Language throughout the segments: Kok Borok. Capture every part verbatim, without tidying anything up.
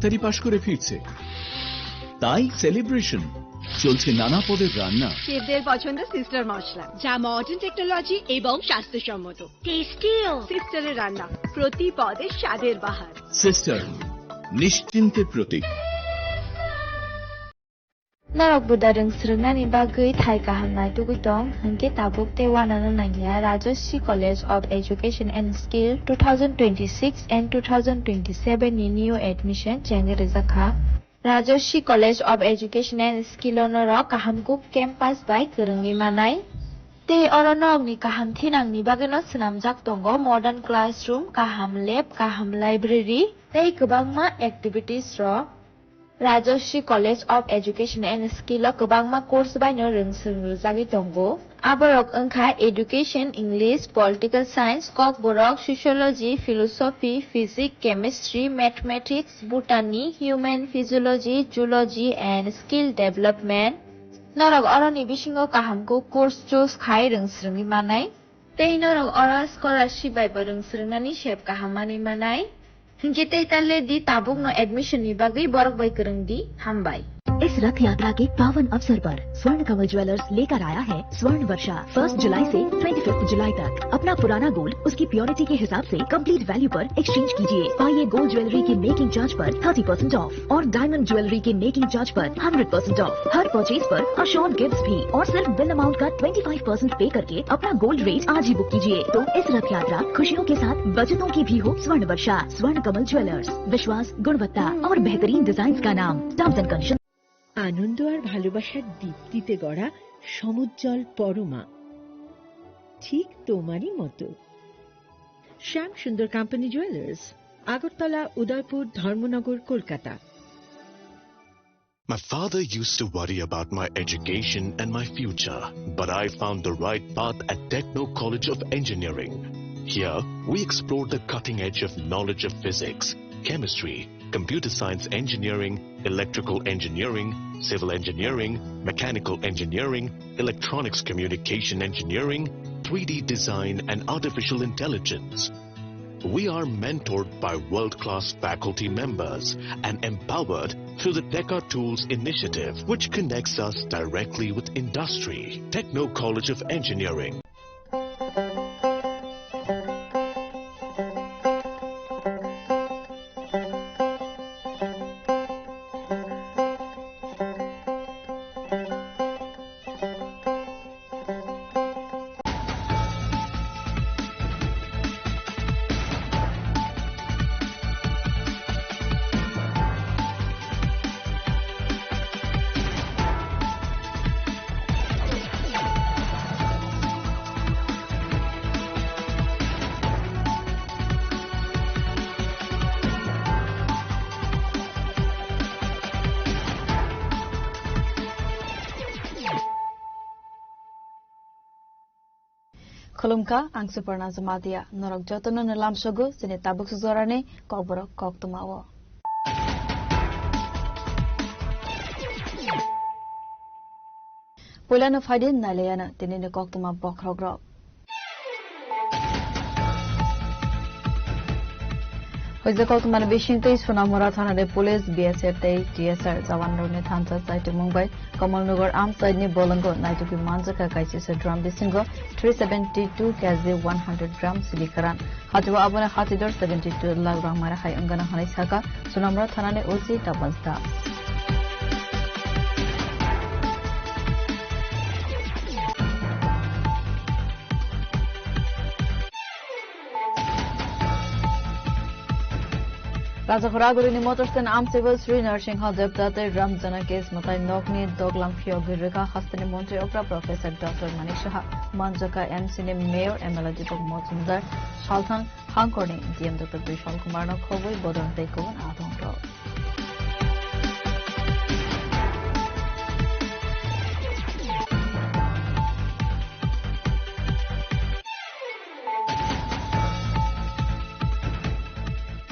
ডাক্তারি পাশ করে ফিরছে, তাই সেলিব্রেশন। চলছে নানা পদের রান্না। শেফদের পছন্দ সিস্টার মশলা, যা মডার্ন টেকনোলজি এবং স্বাস্থ্যসম্মত। টেস্টিও। সিস্টারের রান্না, প্রতি পদে স্বাদের বাহার। সিস্টার, নিশ্চিন্তের প্রতীক। Norok buda rwng swrwngnani bagwi thai kaham naitugwi tong, hwnkhe tabuk tei uanano nangya Rajashree College of Education and Skill two thousand twenty-six and two thousand twenty-seven ni new admission chengwi rwjakha. Rajashree College of Education and Skill o norok kaham kuk campus bai kwrwngwi manai. Tei oro norokni kaham thinangni bagwino swnamjak tongo modern classroom, kaham lab, kaham library tei kwbangma activities rok. Rajashree College of Education and Skill o kwbangma course baino rwng swrwng rwjagwi tongo. Aborok wngkha Education, English, Political Science, Kokborok, Sociology, Philosophy, Physics, Chemistry, Mathematics, Botany, Human Physiology, Zoology and Skill Development. Norok oroni bisingo kaham kuk course choose khai rwng swrwngwi manai. Tei norok oro scholarship bai bo rwng swrwngnani sep kaham manwi manai. Hinkhe tei ta le di, tabukno admission ni bagwi borok bai kwrwng di. Hambai. इस रथ यात्रा के पावन अवसर पर स्वर्ण कमल ज्वेलर्स लेकर आया है स्वर्ण वर्षा। फर्स्ट जुलाई से ट्वेंटी फिफ्थ जुलाई तक अपना पुराना गोल्ड उसकी प्योरिटी के हिसाब से कंप्लीट वैल्यू पर एक्सचेंज कीजिए। पाइए गोल्ड ज्वेलरी की मेकिंग चार्ज पर थर्टी परसेंट ऑफ और डायमंड ज्वेलरी के मेकिंग चार्ज पर hundred percent of. Her purchase पर अश्योर्ड गिफ्ट्स भी और सिर्फ बिल अमाउंट का ट्वेंटी फ़ाइव परसेंट पे करके अपना गोल्ड रेट आज ही बुक कीजिए। तो इस रथ यात्रा खुशियों के साथ बचतों की भी हो। स्वर्ण वर्षा, स्वर्ण कमल ज्वेलर्स, विश्वास, गुणवत्ता और बेहतरीन डिजाइन का नाम। Terms and condition. আনন্দ আর ভালোবাসার দীপ্তিতে গড়া সমুজ্জ্বল পরমা, ঠিক তোমারই মতো। শ্যাম সুন্দর কোম্পানি জুয়েলার্স, আগরতলা, উদয়পুর, ধর্মনগর, Kolkata. My father used to worry about my education and my future, but I found the right path at Techno College of Engineering. Here, we explore the cutting edge of knowledge of physics, chemistry, computer science engineering, electrical engineering, civil engineering, mechanical engineering, electronics communication engineering, three D design, and artificial intelligence. We are mentored by world-class faculty members and empowered through the Teka Tools initiative, which connects us directly with industry. Techno College of Engineering. Khulumkha, ang Suparna Jamatia. Norok jotono no lamsogo chini tabuk sujorani kokborok koktwmao. Puilano phaidi nailaiano tinini koktwma bokhorokrok. Hoijak koktwmani bisingtwi Sonamura thanani police, B S F tei T S R jawanrokni thansa chaitumung bai Kamalnagar Amchaini bolongo naitugwi manjakha kaisisa drum bisingo three seventy two K G one hundred gram sili kwran. Hati o abono hati dor seventy two lakh rang mara hai wngano hwnwi sakha Sonamura thanani O C Tapan Sda. Rajakhora Agurini motor stand amchaibo Sri Narsingha Debta tei Ram Janaki Smwtai nokni doglam phiyogwi rwkha hasteni montri okra Professor Doctor Manik Saha, manjakha M C ni mayor M L A Deepak Majumdar, salthang hangkorni D M Doctor Bishal Kumar no khobwi bodol tei kubun adongrok.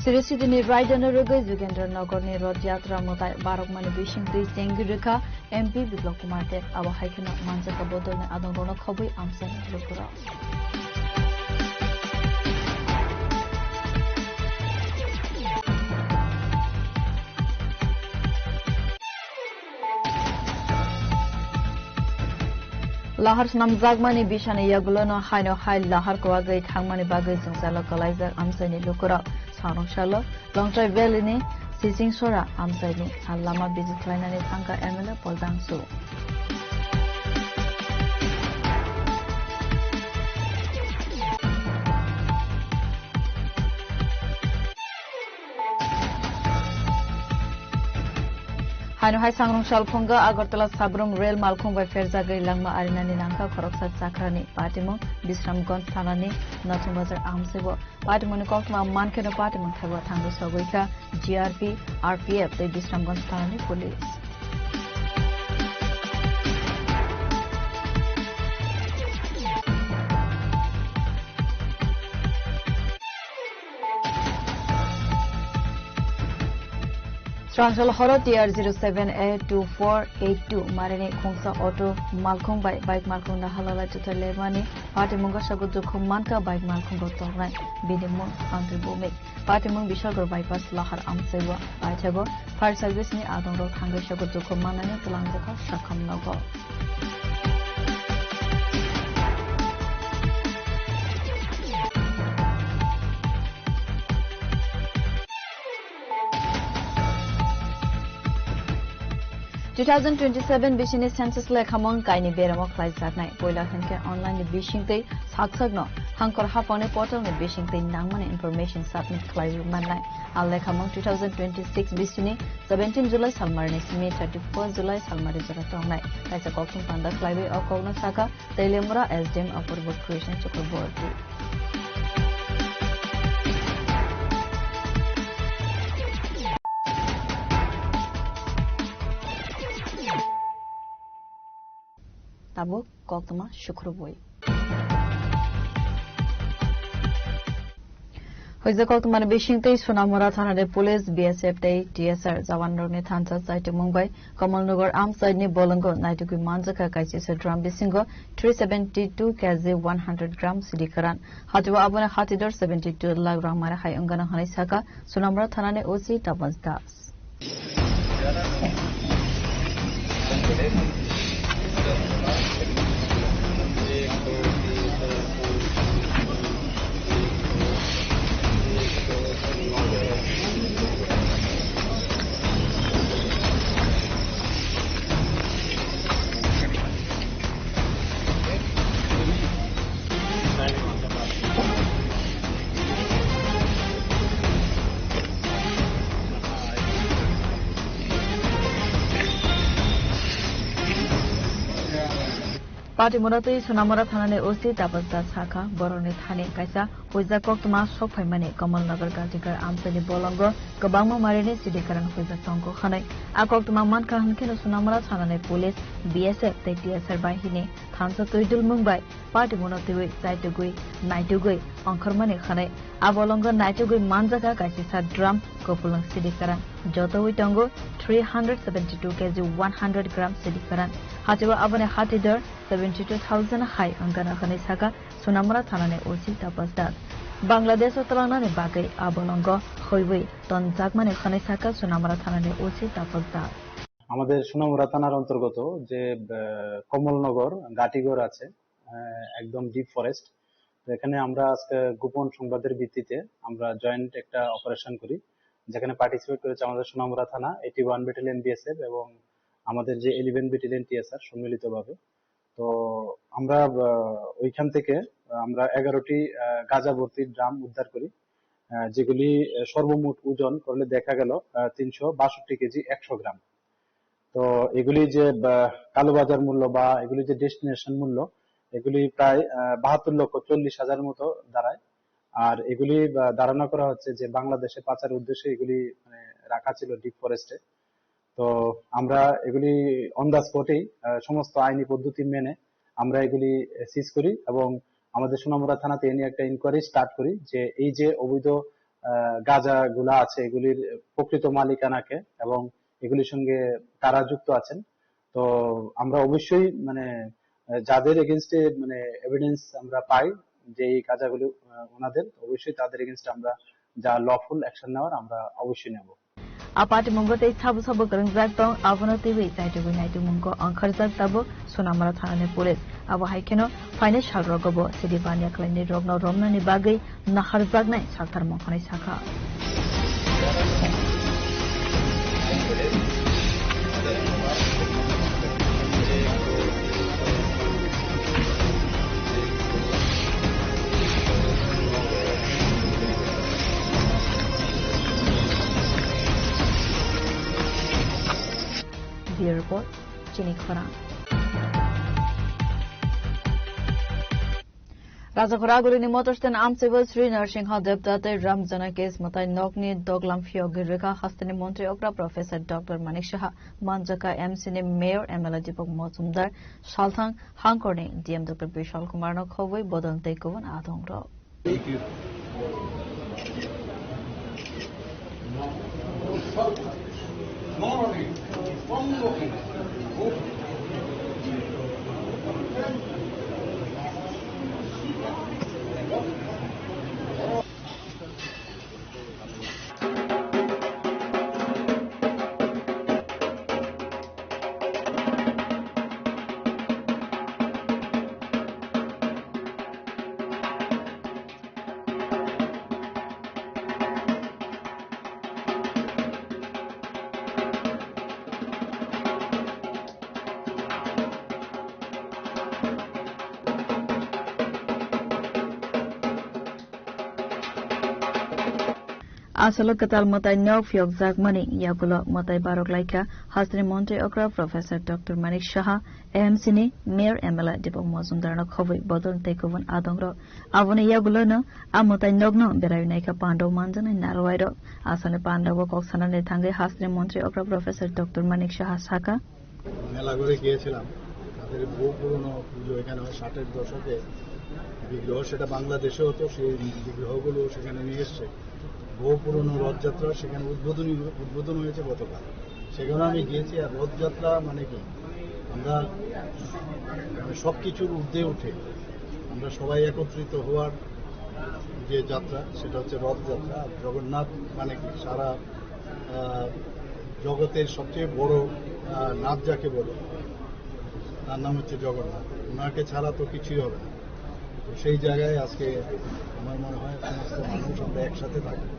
Sri Sidini Raidano rwgwi Jugendra Nagarni Rath Yatra mwtai barokmani bisingtwi chengwi rwkha M P Biplab Kumar Deb. Abo hai kheno manjakha bodolni adongrokno khobwi amchaini lukurok. Lahar swnamjakmani bisani yagulono haino hai lahar kwagwi thangmani bagwi jwngjalo kwlaijak amchaini lukurok. Sangrwngsalo Longtrai Valley ni Sichingsora amchaini lama visit khlainani thangkha M L A Paul Dangsu. Haino hai sangrwngsal phungo Agartala Sabrum rel malkhung bai pherjagwi langma arinani nangkha khoroksa chakrani. Patimung Bisramganj thanani Nathum Bazar amsaibo. Patimungni koktwma mankheno patimung thaibo thangwi sogwi kha G R P, R P F tei Bisramganj thanani police. Srangchal horo T R zero seven A two four eight two marini khungsa auto malkhung bai bike malkhung no halala chuthai lemani patimungo sago jokhom mankha bike malkhungo tongnai bini mung Andri Bhumik. Patimung Bisagor bypass lahar amchaiwa paithago fire service ni adongrok thangwi sago jokhom manani twlangjakha sakham nogo. Two thousand twenty-seven bisini census lekhamung kaini beramo khlaijaknai. Poila hinkhe online ni bisingtwi saksakno hangkor haphangni portal ni bisingtwi nangmani information submit khlaiwi mannai. A lekhamung two thousand twenty-six bisini seventeen July salmarini simi thirty-first July salmari jora tongnai. Kaisa kokthum panda khlaiwi o kokno sakha Teliamura S D M Apurbo Krishna Chakraborty. Tabuk koktwma sukrubwi. Hoijak koktwmani bisingtwi Sonamura thanani police, B S F tei T S R jawanrokni thansa chaitimung bai Kamalnagar amchaini bolongo naitugwi manjakha kaisisa drum bisingo three seventy two K G one hundred gram sidi kwran. Hatibo aboni hatidor seventy two lakh rang mara hai wngano hwnwi sakha Sonamura thanani O C Tapas Das. Patimura tei Sonamura thanani O C Tapas Das sakha, borokni thani kaisa huijak koktwma sok phaimani Kamalnagar Gandhigar amchaini bolongo kwbangma marini sidi kwran huijak tongo hwnwi. A koktwma mankha hwnkheno Sonamura thanani police, B S F tei T S R bahini thansa twi dulmung bai patimungno twiwi chaitugwi naitugwi ongkhormani hwnwi. A bolongo naitugwi manjakha kaisisa drum, kupulung sidi kwran. Jotowi tongo three hundred seventy two K G one hundred gram sidi kwran. Hatibo aboni hatidor seventy two thousand hai wngkano hwnwi sakha Sonamura thanani O C Tapas Das. Bangladesh o twlangnani bagwi a bolongo huiwi tonjakmani hwnwi sakha Sonamura thanani O C Tapas Das. আমাদের সোনামুড়া থানার অন্তর্গত যে, আহ, কমলনগর গাটিগড় আছে, আহ, একদম deep forest. তো এখানে আমরা আজকে গোপন সংবাদের ভিত্তিতে আমরা জয়েন্ট একটা অপারেশন করি, যেখানে পার্টিসিপেট করেছে আমাদের সোনামুড়া থানা, এইটি ওয়ান ব্যাটালিয়ন বিএসএফ এবং আমাদের যে ইলেভেন ব্যাটালিয়ন টিএসআর সম্মিলিতভাবে। তো আমরা, আহ, ওইখান থেকে আমরা এগারোটি, আহ, গাঁজা ভর্তি ড্রাম উদ্ধার করি, আহ, যেগুলি, আহ, সর্বমোট ওজন করলে দেখা গেল, আহ, তিনশো বাষট্টি কেজি একশো গ্রাম। তো এগুলি যে, আহ, কালোবাজার মূল্য বা এগুলি যে ডেস্টিনেশন মূল্য, এগুলি প্রায়, আহ, বাহাত্তর লক্ষ চল্লিশ হাজার মতো দাঁড়ায়। আর এগুলি, আহ, ধারণা করা হচ্ছে যে বাংলাদেশে পাচারের উদ্দেশ্যে এগুলি, মানে, রাখা ছিল ডিপ ফরেস্টে। তো আমরা এগুলি অন দ্য স্পটেই, আহ, সমস্ত আইনি পদ্ধতি মেনে আমরা এগুলি, আহ, সিজ করি এবং আমাদের সোনামুড়া থানাতে এ নিয়ে একটা ইনকোয়ারি স্টার্ট করি যে এই যে অবৈধ, আহ, গাঁজাগুলা আছে এগুলির প্রকৃত মালিকানা কে এবং এগুলির সঙ্গে কারা যুক্ত আছেন। তো আমরা অবশ্যই মানে, আহ, যাদের এগেইনস্টে মানে এভিডেন্স আমরা পাই যে এই গাঁজাগুলো, আহ, ওনাদের, অবশ্যই তাদের এগেইনস্টে আমরা যা লফুল অ্যাকশন নেওয়ার আমরা অবশ্যই নেব। A patimungo tei sabo sabo kwrwngjak tong, abono twiwi chaitugwi naitugmungo ongkharjak tabuk Sonamara thanani police. Abo hai kheno phainai salrogo bo sidi baniya khlainai rokno romnani bagwi naharjaknai salthar mungkhanai sakha. Bureau Report, Chini Khorang. Rajakhor Agurini Motor Stand amchaibo Sri Narsingha Debda tei Ram Janaki Matai nokni doglam phiyogwi rwkha hasteni montri okra Professor Doctor Manik Saha, manjaka M C ni Mayor M L A Deepak Majumdar, salthang hangkorni D M Doctor Bishal Kumar no khobwi bodol tei kubun adongrok. Aswk kwtal mwtai nok phiyokjakmani yagulo mwtai barok laikha hasteni montri okra Professor Doctor Manik Saha, A M C ni Mayor M L A Deepak Majumdar no khobwi bodol tei kubun adongrok. Aboni yagulo no a mwtai nokno berai naikha pandao manjaknai narwai rok. Aswkni pandao kok sanani thangwi hasteni montri okra Professor Doctor Manik Saha sakha, মেলাঘরে গিয়েছিলাম, তাদের বহু পুরনো পুজো এখানে হয়, ষাটের দশকে বিগ্রহ, সেটা বাংলাদেশে হতো, সেই বিগ্রহগুলো সেখানে নিয়ে এসছে। বহু পুরনো রথযাত্রা সেখানে উদ্বোধনী, উদ্বোধন হয়েছে গতকাল, সেখানে আমি গিয়েছি। আর রথযাত্রা মানে কি, আমরা মানে সব কিছুর ঊর্ধ্বে উঠে আমরা সবাই একত্রিত হওয়ার যে যাত্রা, সেটা হচ্ছে রথযাত্রা। আর জগন্নাথ মানে কি, সারা আহ, জগতের সবচেয়ে বড়, আহ, নাথ যাকে বলে, তার নাম হচ্ছে জগন্নাথ। ওনাকে ছাড়া তো কিছুই হবে না। তো সেই জায়গায় আজকে আমার মনে হয় সমস্ত মানুষ আমরা একসাথে থাকবো।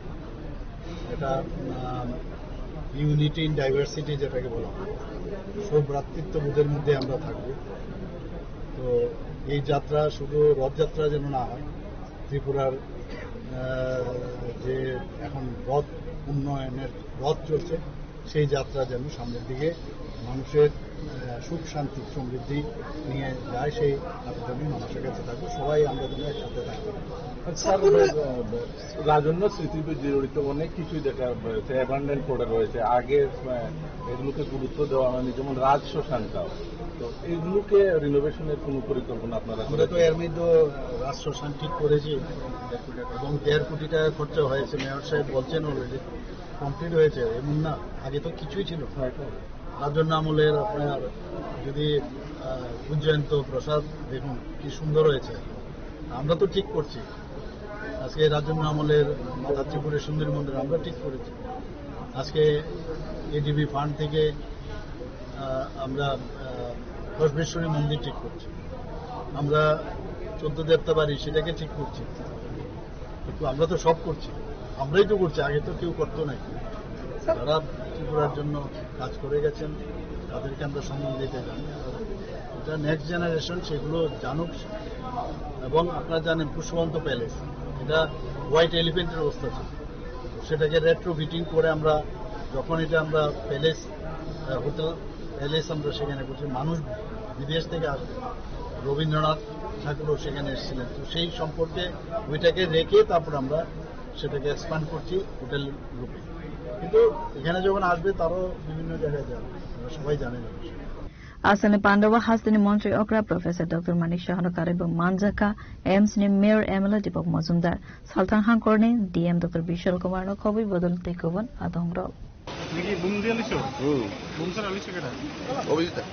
এটা, আহ, unity in diversity যেটাকে বলা হয়, সব ভ্রাতৃত্ববোধের মধ্যে আমরা থাকবো। তো এই যাত্রা শুধু রথযাত্রা যেন না হয়, ত্রিপুরার, আহ, যে এখন রথ উন্নয়নের রথ চলছে, সেই যাত্রা যেন সামনের দিকে মানুষের, আহ, সুখ শান্তি সমৃদ্ধি নিয়ে যায়, সেই আবেদনই মানুষের কাছে থাকবে। সবাই আমরা যেন একসাথে থাকি। স্যার, আহ, রাজন্য স্মৃতিতে জড়িত অনেক কিছুই দেখা রয়েছে, অ্যাবান্ডন পড়ে রয়েছে। আগে, আহ, এগুলোকে গুরুত্ব দেওয়া হয়নি, যেমন রাজ শ্মশানটাও। তো এগুলোকে রিনোভেশনের কোনো পরিকল্পনা আপনারা আমরা তো করেছেন? এর মধ্যে রাজ শ্মশান ঠিক করেছি এবং দেড় কোটি টাকা খরচা হয়েছে, মেয়র সাহেব বলছেন অলরেডি কমপ্লিট হয়েছে। এমন না, আগে তো কিছুই ছিল না। রাজন্য আমলের আপনার যদি, আহ, উজ্জয়ন্ত প্রসাদ দেখুন কি সুন্দর হয়েছে। আমরা তো ঠিক করছি, আজকে রাজন্য আমলের মাতা ত্রিপুরেশ্বরী মন্দির আমরা ঠিক করেছি। আজকে এডিবি ফান্ড থেকে, আহ, আমরা, আহ, বসবেশ্বরী মন্দির ঠিক করছি, আমরা চোদ্দ দেবতা বাড়ি সেটাকে ঠিক করছি। কিন্তু আমরা তো সব করছি, আমরাই তো করছি, আগে তো কেউ করতো নাই। যারা ত্রিপুরার জন্য কাজ করে গেছেন, তাদেরকে আমরা সম্মান দিতে জানি। আর এটা নেক্সট জেনারেশন সেগুলো জানুক। এবং আপনারা জানেন, পুষ্পবন্ত প্যালেস, এটা হোয়াইট এলিফেন্টের অবস্থা ছিল, সেটাকে রেট্রোফিটিং করে আমরা যখন এটা আমরা প্যালেস, আহ, হোটেল প্যালেস আমরা সেখানে করছি, মানুষ বিদেশ থেকে আসবে, রবীন্দ্রনাথ ঠাকুরও সেখানে এসেছিলেন। তো সেই সম্পর্কে ওইটাকে রেখে তারপর আমরা সেটাকে এক্সপ্যান্ড করছি হোটেল রূপে। কিন্তু এখানে যখন আসবে, তারও বিভিন্ন জায়গায় যাবে, আমরা সবাই জানেন এই বিষয়ে। Aswkni pandao hasteni montri okra Professor Doctor Manik Saha no karwi bo manjakha A M C ni Mayor M L A Deepak Majumdar, salthang hangkorni D M Doctor Bishal Kumar no khobwi bodol tei kubun adongrok. Niki bumdi aliso? Hmm. Bumsar aliso keda? Obisita.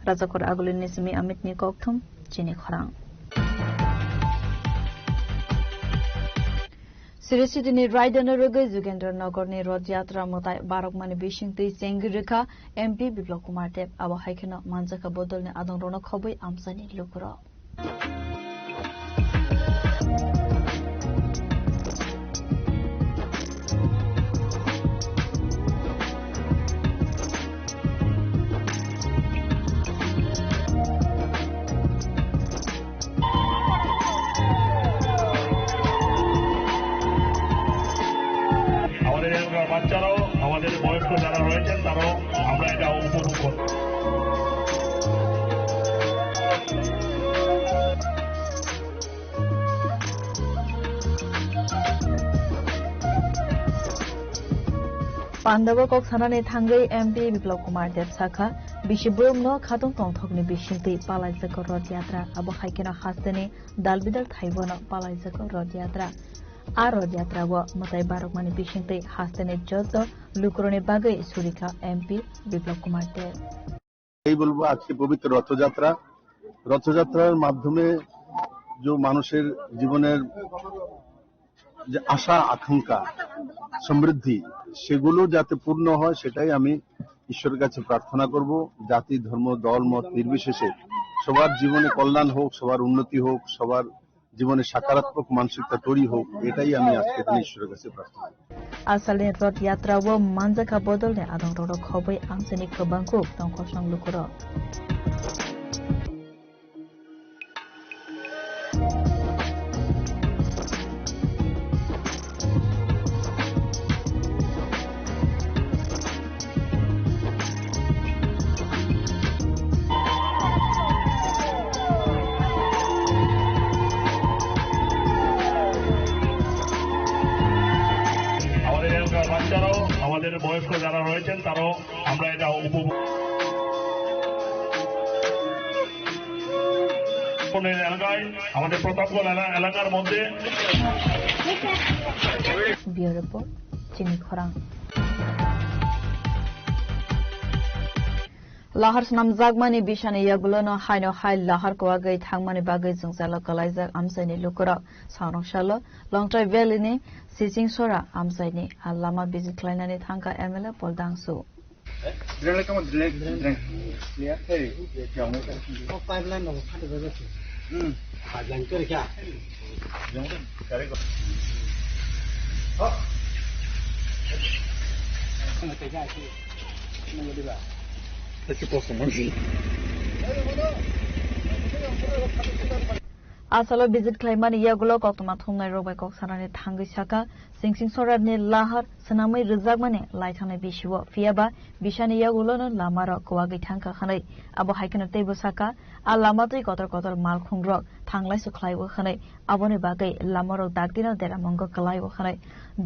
Rajakhor Agulini simi Amitni kokthum chini khorang. Sri Sitini Raidano rwgwi Jugendra Nagarni Rod Yatra mwtai barokmani bisingtwi chengwi rwkha M P Biplab Kumar Deb. Abo hai kheno manjakha bodolni adongrokno khobwi amchaini lukurok. আমাদের এলাকার বাচ্চারাও, আমাদের বয়স্ক যারা রয়েছেন, তারাও আমরা এটা উপভোগ করব। Pandao kok sanani thangwi M P Biplab Kumar Deb sakha, bisi borokno khatung tongthokni bisingtwi palaijago Rod Yatra, abo hai kheno hasteni dalbidal thaibono palaijago Rod Yatra. A Rod Yatra o mwtai barokmani bisingtwi hasteni joto lukurokni bagwi surikha M P Biplab Kumar Deb. এই বলবো আজকে পবিত্র রথযাত্রা। রথযাত্রার মাধ্যমে যে মানুষের জীবনের যে আশা আকাঙ্ক্ষা, সমৃদ্ধি, সেগুলো যাতে পূর্ণ হয়, সেটাই আমি ঈশ্বরের কাছে প্রার্থনা করব। জাতি, ধর্ম, দল, মত নির্বিশেষে সবার জীবনে কল্যাণ হোক, সবার উন্নতি হোক, সবার জীবনে সকারাত্মক মানসিকতা তৈরি হোক, এটাই আমি আজকের দিনে ঈশ্বরের কাছে প্রার্থনা করি। Asalni Rod Yatra o manjakha bodolni adongrokno khobwi amchaini kwbangkuk tongkosong lukurok. আমাদের এলাকার বাচ্চারাও, আমাদের বয়স্ক যারা রয়েছেন, তারাও আমরা এটা উপভোগ কোন এলাকায়, আমাদের প্রতাপগড় এলা-, এলাকার মধ্যে। Bureau Report, Chini Khorang. Lahar swnamjakmani bisani yagulono haino hai lahar kwagwi thangmani bagwi jwngjalo kwlaijak amchaini lukurok. Sangrong salo Longtrai Valley ni Sichingsora amchaini a lama visit khlainani thangkha M L A Paul Dangsu. Direct kamo direct, direct. Clear. Hey, o pipeline no phat ba. Hmm. Pipeline kar kya? Jong kare ko. Oh. Eki posto mansi. Asalo visit khlaimani yagulo koktwma thumnairok bai kok sanani thangwi sakha, Singsing Sorarni lahar swnamwi rwjakmani lai thangnai bisio, phiyaba bisani yagulono lamarok kwagwi thangkha hwnwi. Abo hai kheno teibo sakha, a lama twi kotor kotor malkhungrok thanglaisu khlaio hwnwi, aboni bagwi lamarok dakdino deramungo kwlaio hwnwi.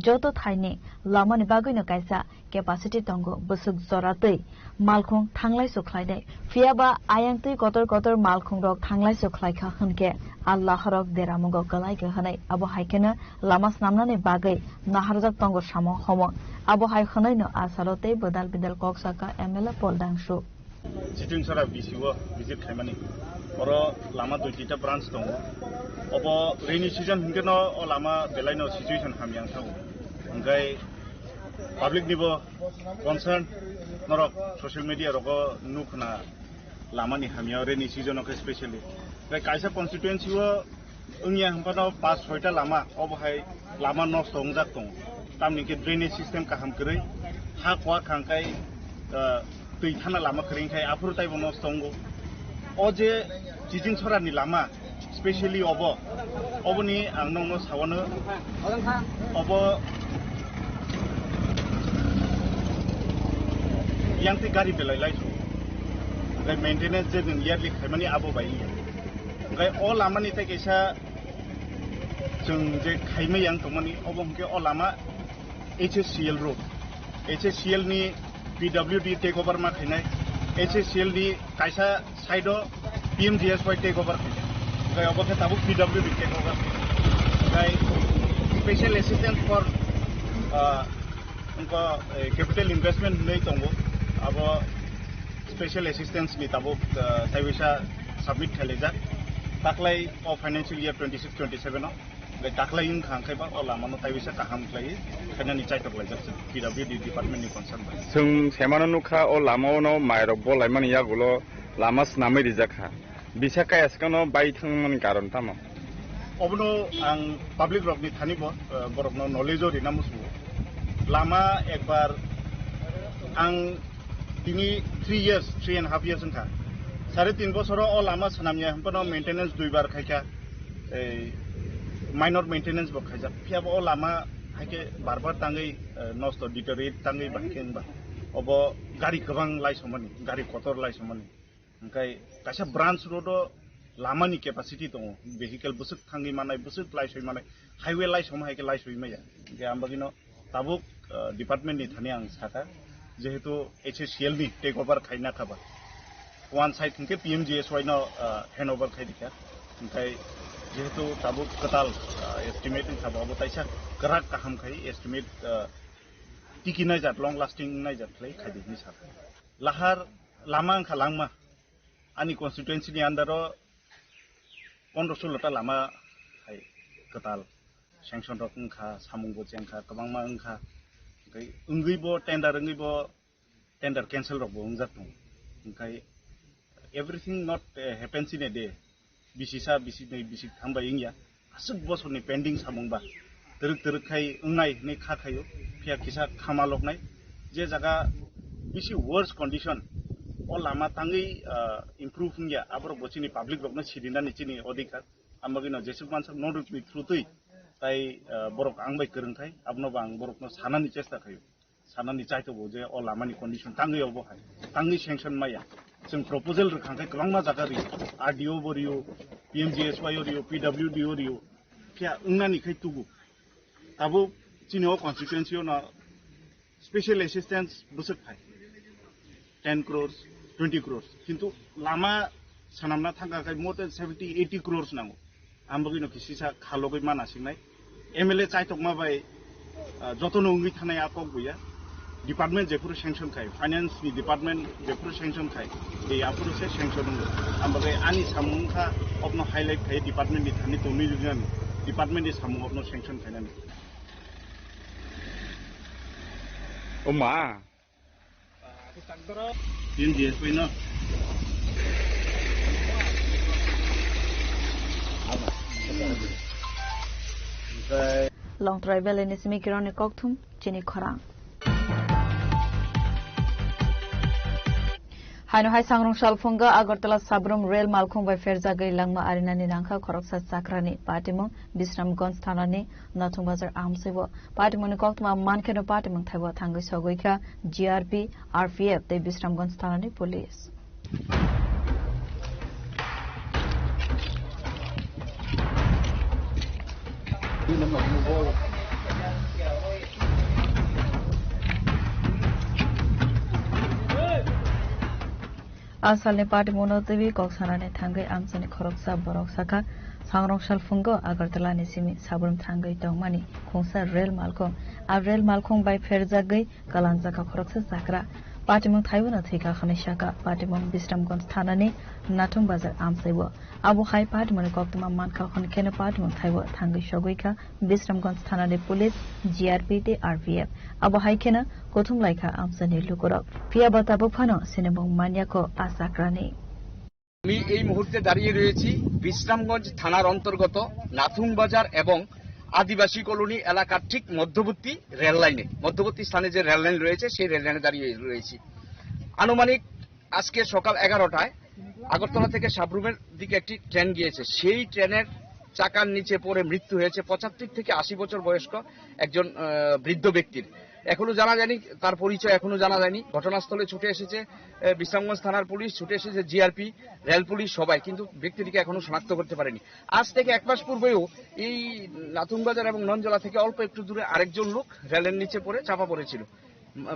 Joto thaini lamani bagwino kaisa capacity tongo, bwswk jora twi malkhung thanglaisu khlainai. Phiyaba ayang twi kotor kotor malkhungrok thanglaisu khlaikha hwnkhe a laharok deramungo kwlaikha hwnwi. Abo hai kheno lama snamnani bagwi naharjak tongo samung homo. Abo hai hwnwino asalo tei bwdal bidal kok sakha M L A Paul Dangsu. Chichingsora B C O visit khaimani. Oro lama dui tita branch tongo. Obo rainy season hwnkhe no o lama belai no situation hamya wng thango. Hwnkhe public nibo concern norok social media rogo nukhna lama ni hamya rainy season o khe specially. Hwnkhe kaisa constituency o wngya hwnphano pas soita lama, obo hai lama nosto wngjak tongo. Tamni hwnkhe drainage system kaham kwrwi, ha kuwa khangkhai, ah, twi thana lama kwrwi khai aphuru taibo nosto wngo. O je Chichingsora ni lama, specially obo, oboni ang nokno sawano, obo yang twi gari belai lai su. Hwnkhe maintenance je nwng yearly khaimani abo bai wngya. Hwnkhe o lamani tei kaisa chwng je khaimai yang tongmani, obo hwnkhe o lama H S C L road. H S C L ni P W D take over ma khainai. H S C L ni kaisa side o P M G S Y take over khainai. Oke, oke, tabuk P W D take over. Oke, special assistance for, uh, engko, eh, capital investment hinwi tongo. Abo special assistance ni tabuk, uh, taiwisa submit khailaijak. Taklai o financial year twenty-six twenty-seven o. Oke, taklai wngkha hwnkhe ba o lama no taiwisa kaham khlaiwi khainani chaitok laijak P W D department ni concern bai. Chwng semano nukha o lama o no mairok bolaimani yagulo lama swnamwi rijak kha. Bisa kaya swkangno bai thangmani karon tamo? Obono ang public rokni thani bo, eh, borokno knowledge o rina muchungo. Lama ekbar ang tini three years, three and half years wngkha. Sare tin bosoro o lama swnamya hwnphano maintenance duibar khaikha, ei minor maintenance bo khaijak. Phiyaba o lama haikhe bar bar tangwi, eh, nosto deteriorate tangwi bahai khe wngba. Obo gari kwbang laisomani, gari kotor laisomani. Hingkai kaisa branch road o lama ni capacity tongo, vehicle bwswk thangwi manai, bwswk laisoi manai, highway laisoma hai khe laisoi maya. Hingke ang bagino tabuk, ah, department ni thani ang saka, jehetu H A C L ni take over khaina khaba, one side hingke P M G S Y no, ah, hand over khai dikha. Hingkai jehetu tabuk kwtal, ah, estimate wngkha bo, abo taisa kwrak kaham khai estimate, ah, tiki naijak, long lasting naijak khlai khai di hinwi saka. Lahar lama wngkha langma. Ani constituency ni under o pondro solo ta lama hai kwtal sanction rok wngkha, samung bo chengkha, kwbangma wngkha. Tei wngwi bo tender, wngwi bo tender cancel rok bo wngjak tongo. Hingkai everything not, eh, happens in a day. Bisisa, bisini, bisitham bai wngya. Aswk bosorni pending samung ba twrwk twrwk khai wngnai hinwi kha khaio, phiya kisa khama loknai. Je jaga bisi worse condition, o lama tangwi, ah, improve wngya, aborok bo chini public rokno sirinani chini odhikar. Ang bagwino jesuk mansak no rwkni through twi tai, ah, borok ang bai kwrwng khai, abono bo ang borokno sanani chesta khaio. Sanani chaitogo je o lamani condition tangwi obo hai, tangwi sanction maya. Chwng proposal rwkha khe kwbangma jaga rio, R D O bo rio, P M G S Y o rio, P W D o rio, phiya wngnani khai tubu. Tabuk chini o constituency o no special assistance bwswk phai ten crores, twenty crores, kintu lama swnamna thangkha khai more than seventy, eighty crores nango. Ang bagwino kisisa khalogwi ma nasingnai. M L A chaitokma bai, ah, jotono wngwi thanai a kok buya. Department jephuru sanction khai, finance ni department jephuru sanction khai, tei aphuru se sanction wngo. Ang bagwi ani samung wngkha, obno highlight khai department ni thani tongwi rinani, department ni samung obno sanction khainani. O ma. P M G S Y no. Longtrai Valley ni simi Kiron ni kokthum chini khorang. Haino hai sangrong salphungo Agartala Sabrum rel malkhung bai pherjagwi langma arinani nangkha khoroksa chakrani patimung Bisramganj thanani Nathung Bazar amsaibo. Patimungni koktwma mankheno patimung thaibo thangwi sogwi kha G R P, R P F tei Bisramganj thanani police. A salni patimungno twiwi kok sanani thangwi amchaini khoroksa borok sakha, sangrong salphungo Agartala ni simi Sabrum thangwi tongmani khungsa rel malkhung. A rel malkhung bai pherjagwi kalanjakha khoroksa chakra. Patimung thaibono thwikha hwnwi sakha. Patimung Bisramganj thanani Nathung Bazar amchaibo. Abo hai patimungni koktwma mankha hwnkheno patimung thaibo thangwi sogwi kha Bisramganj thanani police, G R P tei R P F. Abo hai kheno kuthum lai kha amchaini lukurok. Phiya ba tabuk phano sinimung manya kho a chakrani. আমি এই মুহূর্তে দাঁড়িয়ে রয়েছি বিশ্রামগঞ্জ থানার অন্তর্গত নাথুং বাজার এবং আদিবাসী কলোনি এলাকার ঠিক মধ্যবর্তী রেল লাইনে, মধ্যবর্তী স্থানে যে রেল লাইন রয়েছে, সেই রেল লাইনে দাঁড়িয়ে রয়েছি। আনুমানিক আজকে সকাল এগারোটায় আগরতলা থেকে সাবরুমের দিকে একটি ট্রেন গিয়েছে। সেই ট্রেনের চাকার নিচে পড়ে মৃত্যু হয়েছে পঁচাত্তর থেকে আশি বছর বয়স্ক একজন, আহ, বৃদ্ধ ব্যক্তির। এখনো জানা যায়নি, তার পরিচয় এখনো জানা যায়নি। ঘটনাস্থলে ছুটে এসেছে, আহ, বিশ্রামগঞ্জ থানার পুলিশ, ছুটে এসেছে জি আর পি, রেল পুলিশ সবাই, কিন্তু ব্যক্তিটিকে এখনো শনাক্ত করতে পারেনি। আজ থেকে এক মাস পূর্বেও এই নাথুং বাজার এবং ননজলা থেকে অল্প একটু দূরে আরেকজন লোক রেলের নিচে পড়ে চাপা পড়েছিল।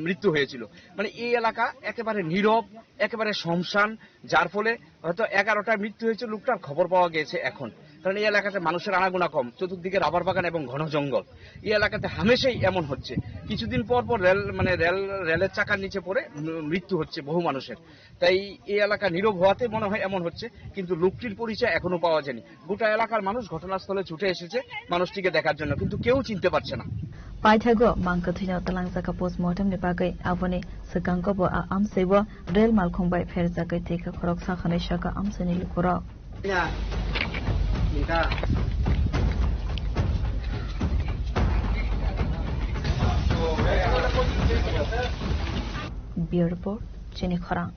মৃত্যু হয়েছিল। মানে এই এলাকা একেবারে নীরব, একেবারে শ্মশান, যার ফলে হয়তো এগারোটায় মৃত্যু হয়েছে লোকটার খবর পাওয়া গেছে এখন। কারণ এই এলাকাতে মানুষের আনাগোনা কম, চতুর্দিকে রাবার বাগান এবং ঘন জঙ্গল। এই এলাকাতে হামেশাই এমন হচ্ছে, কিছুদিন পর পর রেল, মানে রেল, রেলের চাকার নিচে পড়ে ম-, মৃত্যু হচ্ছে বহু মানুষের। তাই এই এলাকা নীরব হওয়াতে মনে হয় এমন হচ্ছে, কিন্তু লোকটির পরিচয় এখনো পাওয়া যায়নি। গোটা এলাকার মানুষ ঘটনাস্থলে ছুটে এসেছে মানুষটিকে দেখার জন্য, কিন্তু কেউ চিনতে পারছে না। Paithago mang kwthwino twlangjak kha postmortem ni bagwi, aboni swkango bo a amchai o rel malkhung bai pherjagwi twi kha khoroksa hwnwi sakha amchaini lukurok. Bureau Report, Chini Khorang.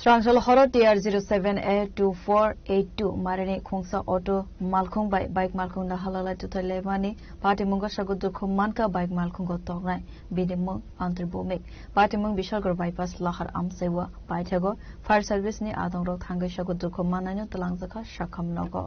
Srangchal horo T R zero seven A two four eight two marini khungsa auto malkhung bai bike malkhung no halalai tuthai lemani patimungo sago dukhu mankha bike malkhungo tongnai bini mung Antur Bhumik. Patimung Bishalgarh bypass lahar amchai o paithago fire service ni adongrok thangwi sago dukhu mannaino twlangjakha sakham nogo.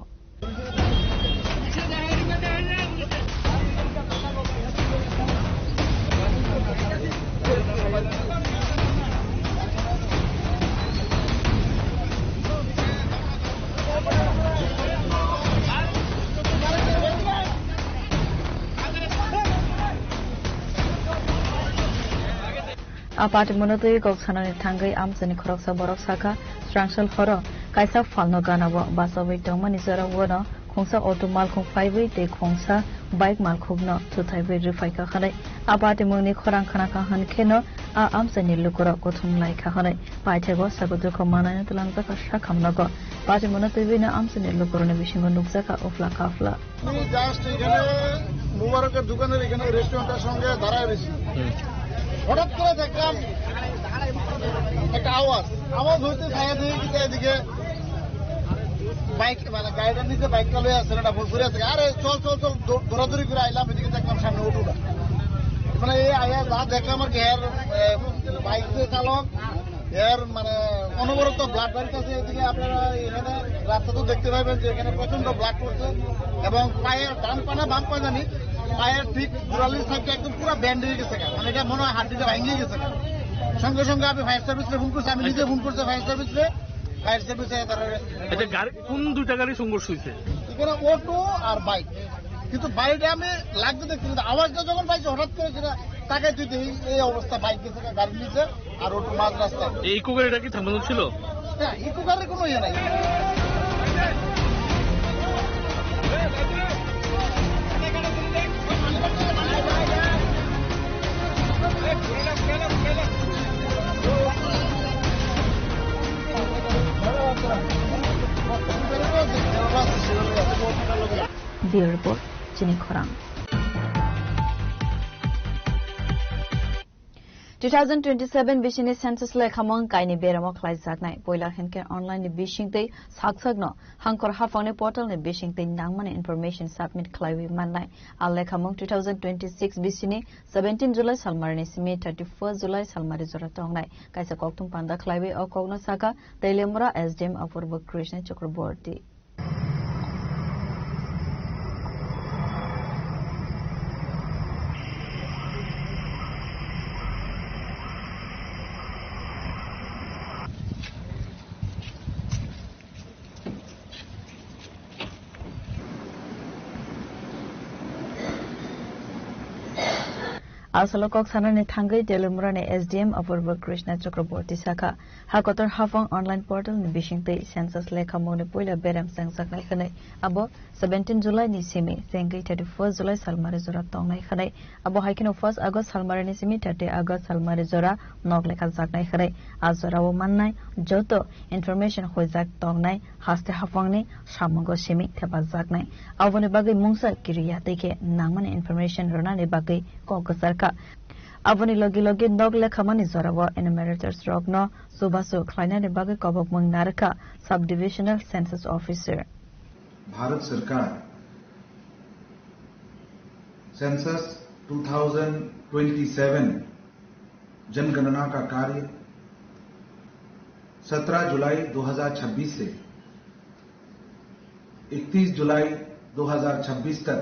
A patimungo twi kok sanani thangwi amchaini khoroksa borok sakha, srangchal horo kaisa phalno gana-o bachaui tongmani jorao no khungsa auto malkhung phaiwi tei khungsa bike malkhungno thuthaiwi rwphaikha hwnwi. A patimungni khorang khnakha hwn kheno a amchaini lukurok kuthum laikha hwnwi paithago sago dukhu mannaino twlangjakha sakham nogo. Patimungno twiwi no amchaini lukurokni bisingo nukjakha uphla kaphla. আমি জাস্ট এখানে মুবারকের দোকানের এখানে রেস্টুরেন্টের সঙ্গে দাঁড়ায় রয়েছি। হঠাৎ করে দেখলাম একটা আওয়াজ, আওয়াজ হইতে ছায়া দিয়ে কিন্তু এদিকে বাইক, মানে গাড়িটার নিচে বাইকটা লয়ে আছে, এটা ফুরফুরে আছে। "আরে চল, চল, চল," দৌ-, দৌড়াদৌড়ি করে আইলাম, এদিকে দেখলাম সামনে অটোটা। মানে এই আয়া যা দেখলাম আর কি, এর, এ, বাইক যে চালক, এর মানে অনবরত ব্লাড বাড়িতেছে। এদিকে আপনারা এখানে রাস্তা তো দেখতে পাবেন যে এখানে প্রচন্ড ব্লাড পড়ছে এবং পায়ের ডান পা না বাম পা জানি, পায়ের ঠিক গোড়ালির সাইডটা একদম পুরো ব্যান্ড হয়ে গেছে, মানে এটা মনে হয় হাড্ডিটা ভাঙিয়ে গেছে। সঙ্গে সঙ্গে আমি ফায়ার সার্ভিসে ফোন করছি, আমি নিজে ফোন করছি ফায়ার সার্ভিসে। ফায়ার সার্ভিসে তারা আচ্ছা, গাড়ি, কোন দুইটা গাড়ি সংঘর্ষ হয়েছে? এখানে অটো আর বাইক, কিন্তু বাইকটা আমি লাগতে দেখছি, কিন্তু আওয়াজটা যখন পাইছি হঠাৎ করে সেটা তাকে তুই দেখি এই অবস্থা, বাইক গেছে গাড়ির নিচে। আর ওটা মাঝ রাস্তা। এই ইকো গাড়িটা কি থামানো ছিল? হ্যাঁ, ইকো গাড়ির কোনো ইয়ে নাই। Bureau Report, Chini Khorang. Two thousand twenty-seven bisini census lekhamung kaini beramo khlaijaknai. Poila hinkhe online ni bisingtwi saksakno hangkhor haphangni portal ni bisingtwi nangmani information submit khlaiwi mannai. A lekhamung two thousand twenty-six bisini seventeen July salmarini simi thirty-first July salmari jora tongnai. Kaisa kokthum panda khlaiwi o kokno sakha Teliamura S D M Apurba Krishna Chakraborty. Asalo kok sanani thangwi Teliamurani S D M Apurba Krishna Chakraborty sakha, Hakotor Haphang online portal ni bisingtwi census lekhamungni puila berem chengjaknai hwnwi. Abo seventeen July ni simi chengwi thirty-first July salmari jora tongnai hwnwi. Abo hai kheno first August salmari ni simi thirty August salmari jora nok lekhajaknai hwnwi. A jorao mannai joto information huijak tongnai haste haphangni samungo simi thepajaknai. Aboni bagwi mungsa kiriya tei khe nangmani information rwnani bagwi kok kwcharkha. Aboni logi logi nok lekhamani jorao enumerators rokno chubachu khlainani bagwi kobokmung narwkha Sub-Divisional Census Officer. Bharat सरकार सेंसस दो हज़ार तेईस जनगणना का कार्य सत्रह जुलाई दो हज़ार छब्बीस से इकतीस जुलाई दो हज़ार छब्बीस तक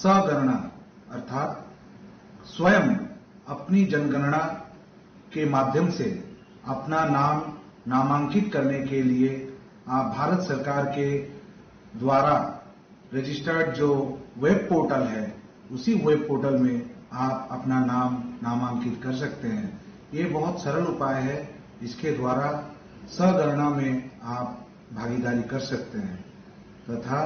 सगणना अर्थात स्वयं अपनी जनगणना के माध्यम से अपना नाम नामांकित करने के लिए आप भारत सरकार के द्वारा रजिस्टर्ड जो वेब पोर्टल है, उसी वेब पोर्टल में आप अपना नाम नामांकित कर सकते हैं। ये बहुत सरल उपाय है, इसके द्वारा सगणना में आप भागीदारी कर सकते हैं तथा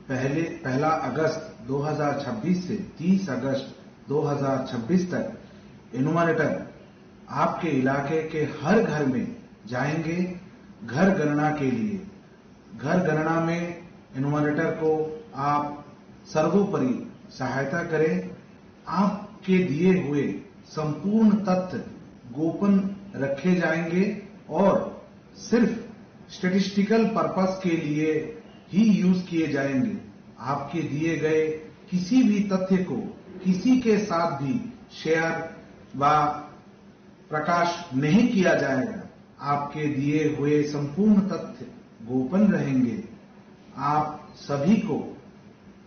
पहले, पहला अगस्त दो हज़ार छब्बीस से तीस अगस्त दो हज़ार छब्बीस तक एनुमरेटर आपके इलाके के हर घर में जाएंगे। घर गणना के लिए, घर गणना में एनुमरेटर को आप सर्वोपरि सहायता करें। आपके दिए हुए संपूर्ण तथ्य गोपन रखे जाएंगे और सिर्फ स्टैटिस्टिकल पर्पस के लिए ही यूज़ किए जाएंगे। आपके दिए गए किसी भी तथ्य को किसी के साथ भी शेयर व प्रकाश नहीं किया जाएगा। आपके दिए हुए संपूर्ण तथ्य गोपन रहेंगे। आप सभी को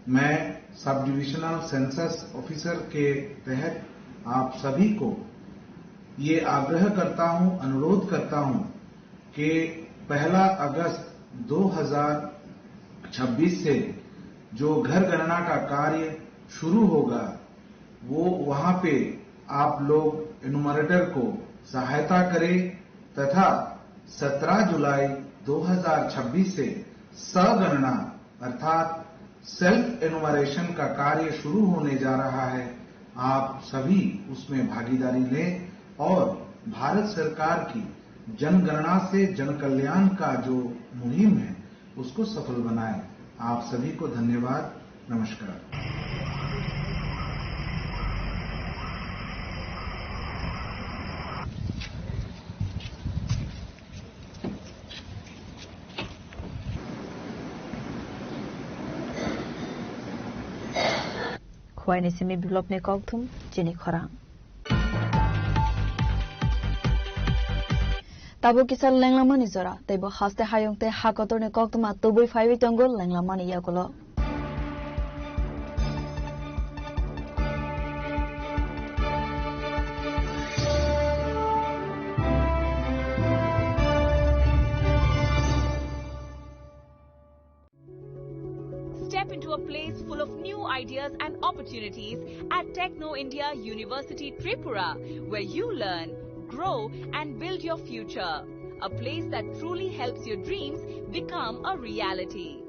मैं सब डिविजनल सेंसस ऑफिसर के तहत आप सभी को ये आग्रह करता हूं, अनुरोध करता हूं कि पहला अगस्त दो हज़ार छब्बीस से जो घर गणना का कार्य शुरू होगा, वो वहां पे आप लोग एनुमरेटर को सहायता करें तथा सत्रह जुलाई दो हज़ार छब्बीस से सगणना अर्थात सेल्फ एनुमरेशन का कार्य शुरू होने जा रहा है। आप सभी उसमें भागीदारी लें और भारत सरकार की जनगणना से जनकल्याण का जो मुहिम है, उसको सफल बनाएं। आप सभी को धन्यवाद। नमस्कार। Khwai ni simi biplop ni kokthum chini khorang. Tabuk kisa lenglamani jora, teibo haste hayung tei ha kotorni koktwma tubui phaiwi tongo lenglamani yagulo. Step into a place full of new ideas and opportunities at Techno India University Tripura, where you learn, grow, and build your future. A place that truly helps your dreams become a reality.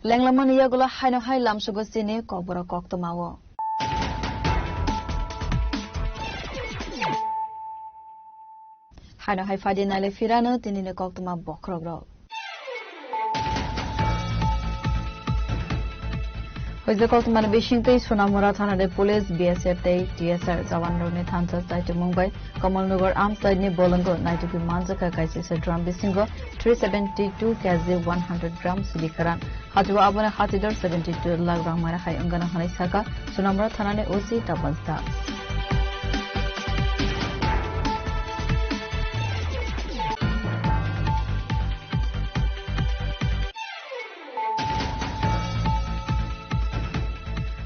Lenglamani yagulo haino hai lamsugo chini kokborok koktwmao. Haino hai phadi naile phirano tinini koktwma bokhorokrok. Hoide koktwmani bisingtwi Sonamura thanani police, B S F tei T S R jawanrokni thansa chaitumung bai Kamalnagar Arms side ni bolongo naitugwi manjakha kaisisa drum bisingo three seventy two K G one hundred gram sidi kharan. Hachwao abono hatidor seventy two lakh rang mara hai wngano hwnwi sakha Sonamura thanani O C Tapan Singh.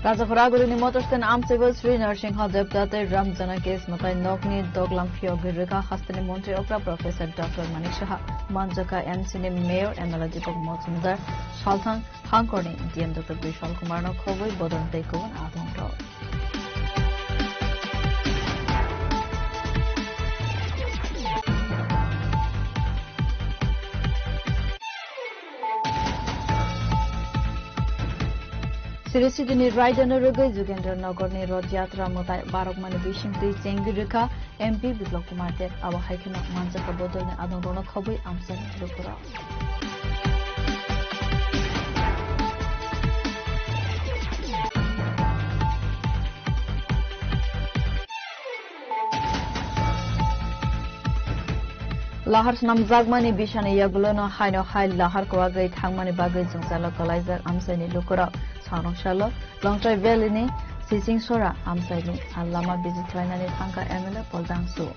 Rajakhor Agulini motor stand amchaibo Sri Narsingha Debta tei Ram Janaki Smatai nokni doglam phiyogwi rwkha hasteni montri okra Professor Doctor Manik Saha, manjakha M C ni mayor, M L A Deepak Majumdar, salthang hangkorni D M Doctor Bishal Kumarno khogwi bodol tei kubun adongrok. Sri Sidini raidano rwgwi Jugendra Nagarni Rath Yatra mwtai barokmani bisingtwi chengwi rwkha M P Biplab Kumar Deb. Abo hai kheno manjak bodolni adongrokno khobwi amchaini lukurok. Lahar snamjakmani bisani yagulono haino hai lahar kwagwi thangmani bagwi jwngjalo kwlaijak amchaini lukurok. Sangrong salo Longtrai Valley-ni Sichingsora amchaini lama visit khlainani thangkha M L A Paul Dangsu.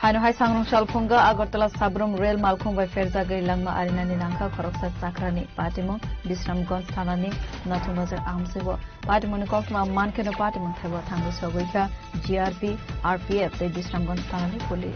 Haino hai sangrong salphungo Agartala Sabrum rel malkhung bai pherjagwi langma arinani nangkha khoroksa chakrani patimung Bisramganj thanani Nathum Bazar amsaibo. Patimungni koktwma mankheno patimung thaibo thangwi sogwi kha G R P, R P F tei Bisramganj thanani police.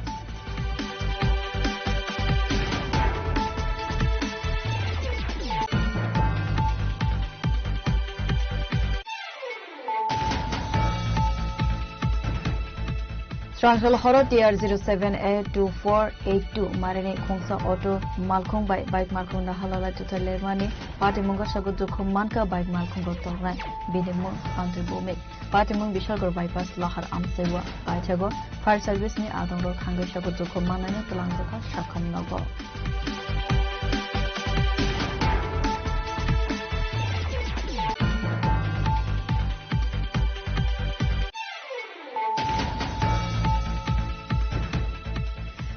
Srangsal horo T R zero seven A two four eight two marini khungsa auto malkhung bai bike malkhung no halala tuthai lemani patimungo sago jokhom mankha bike malkhungo tongnai bini mung Andri Bhumik. Patimung Bishalgarh bypass Lahar amsaiwa paithago fire service ni adongrok thangwi sago jokhom mannaino twlangjakha sakham nogo.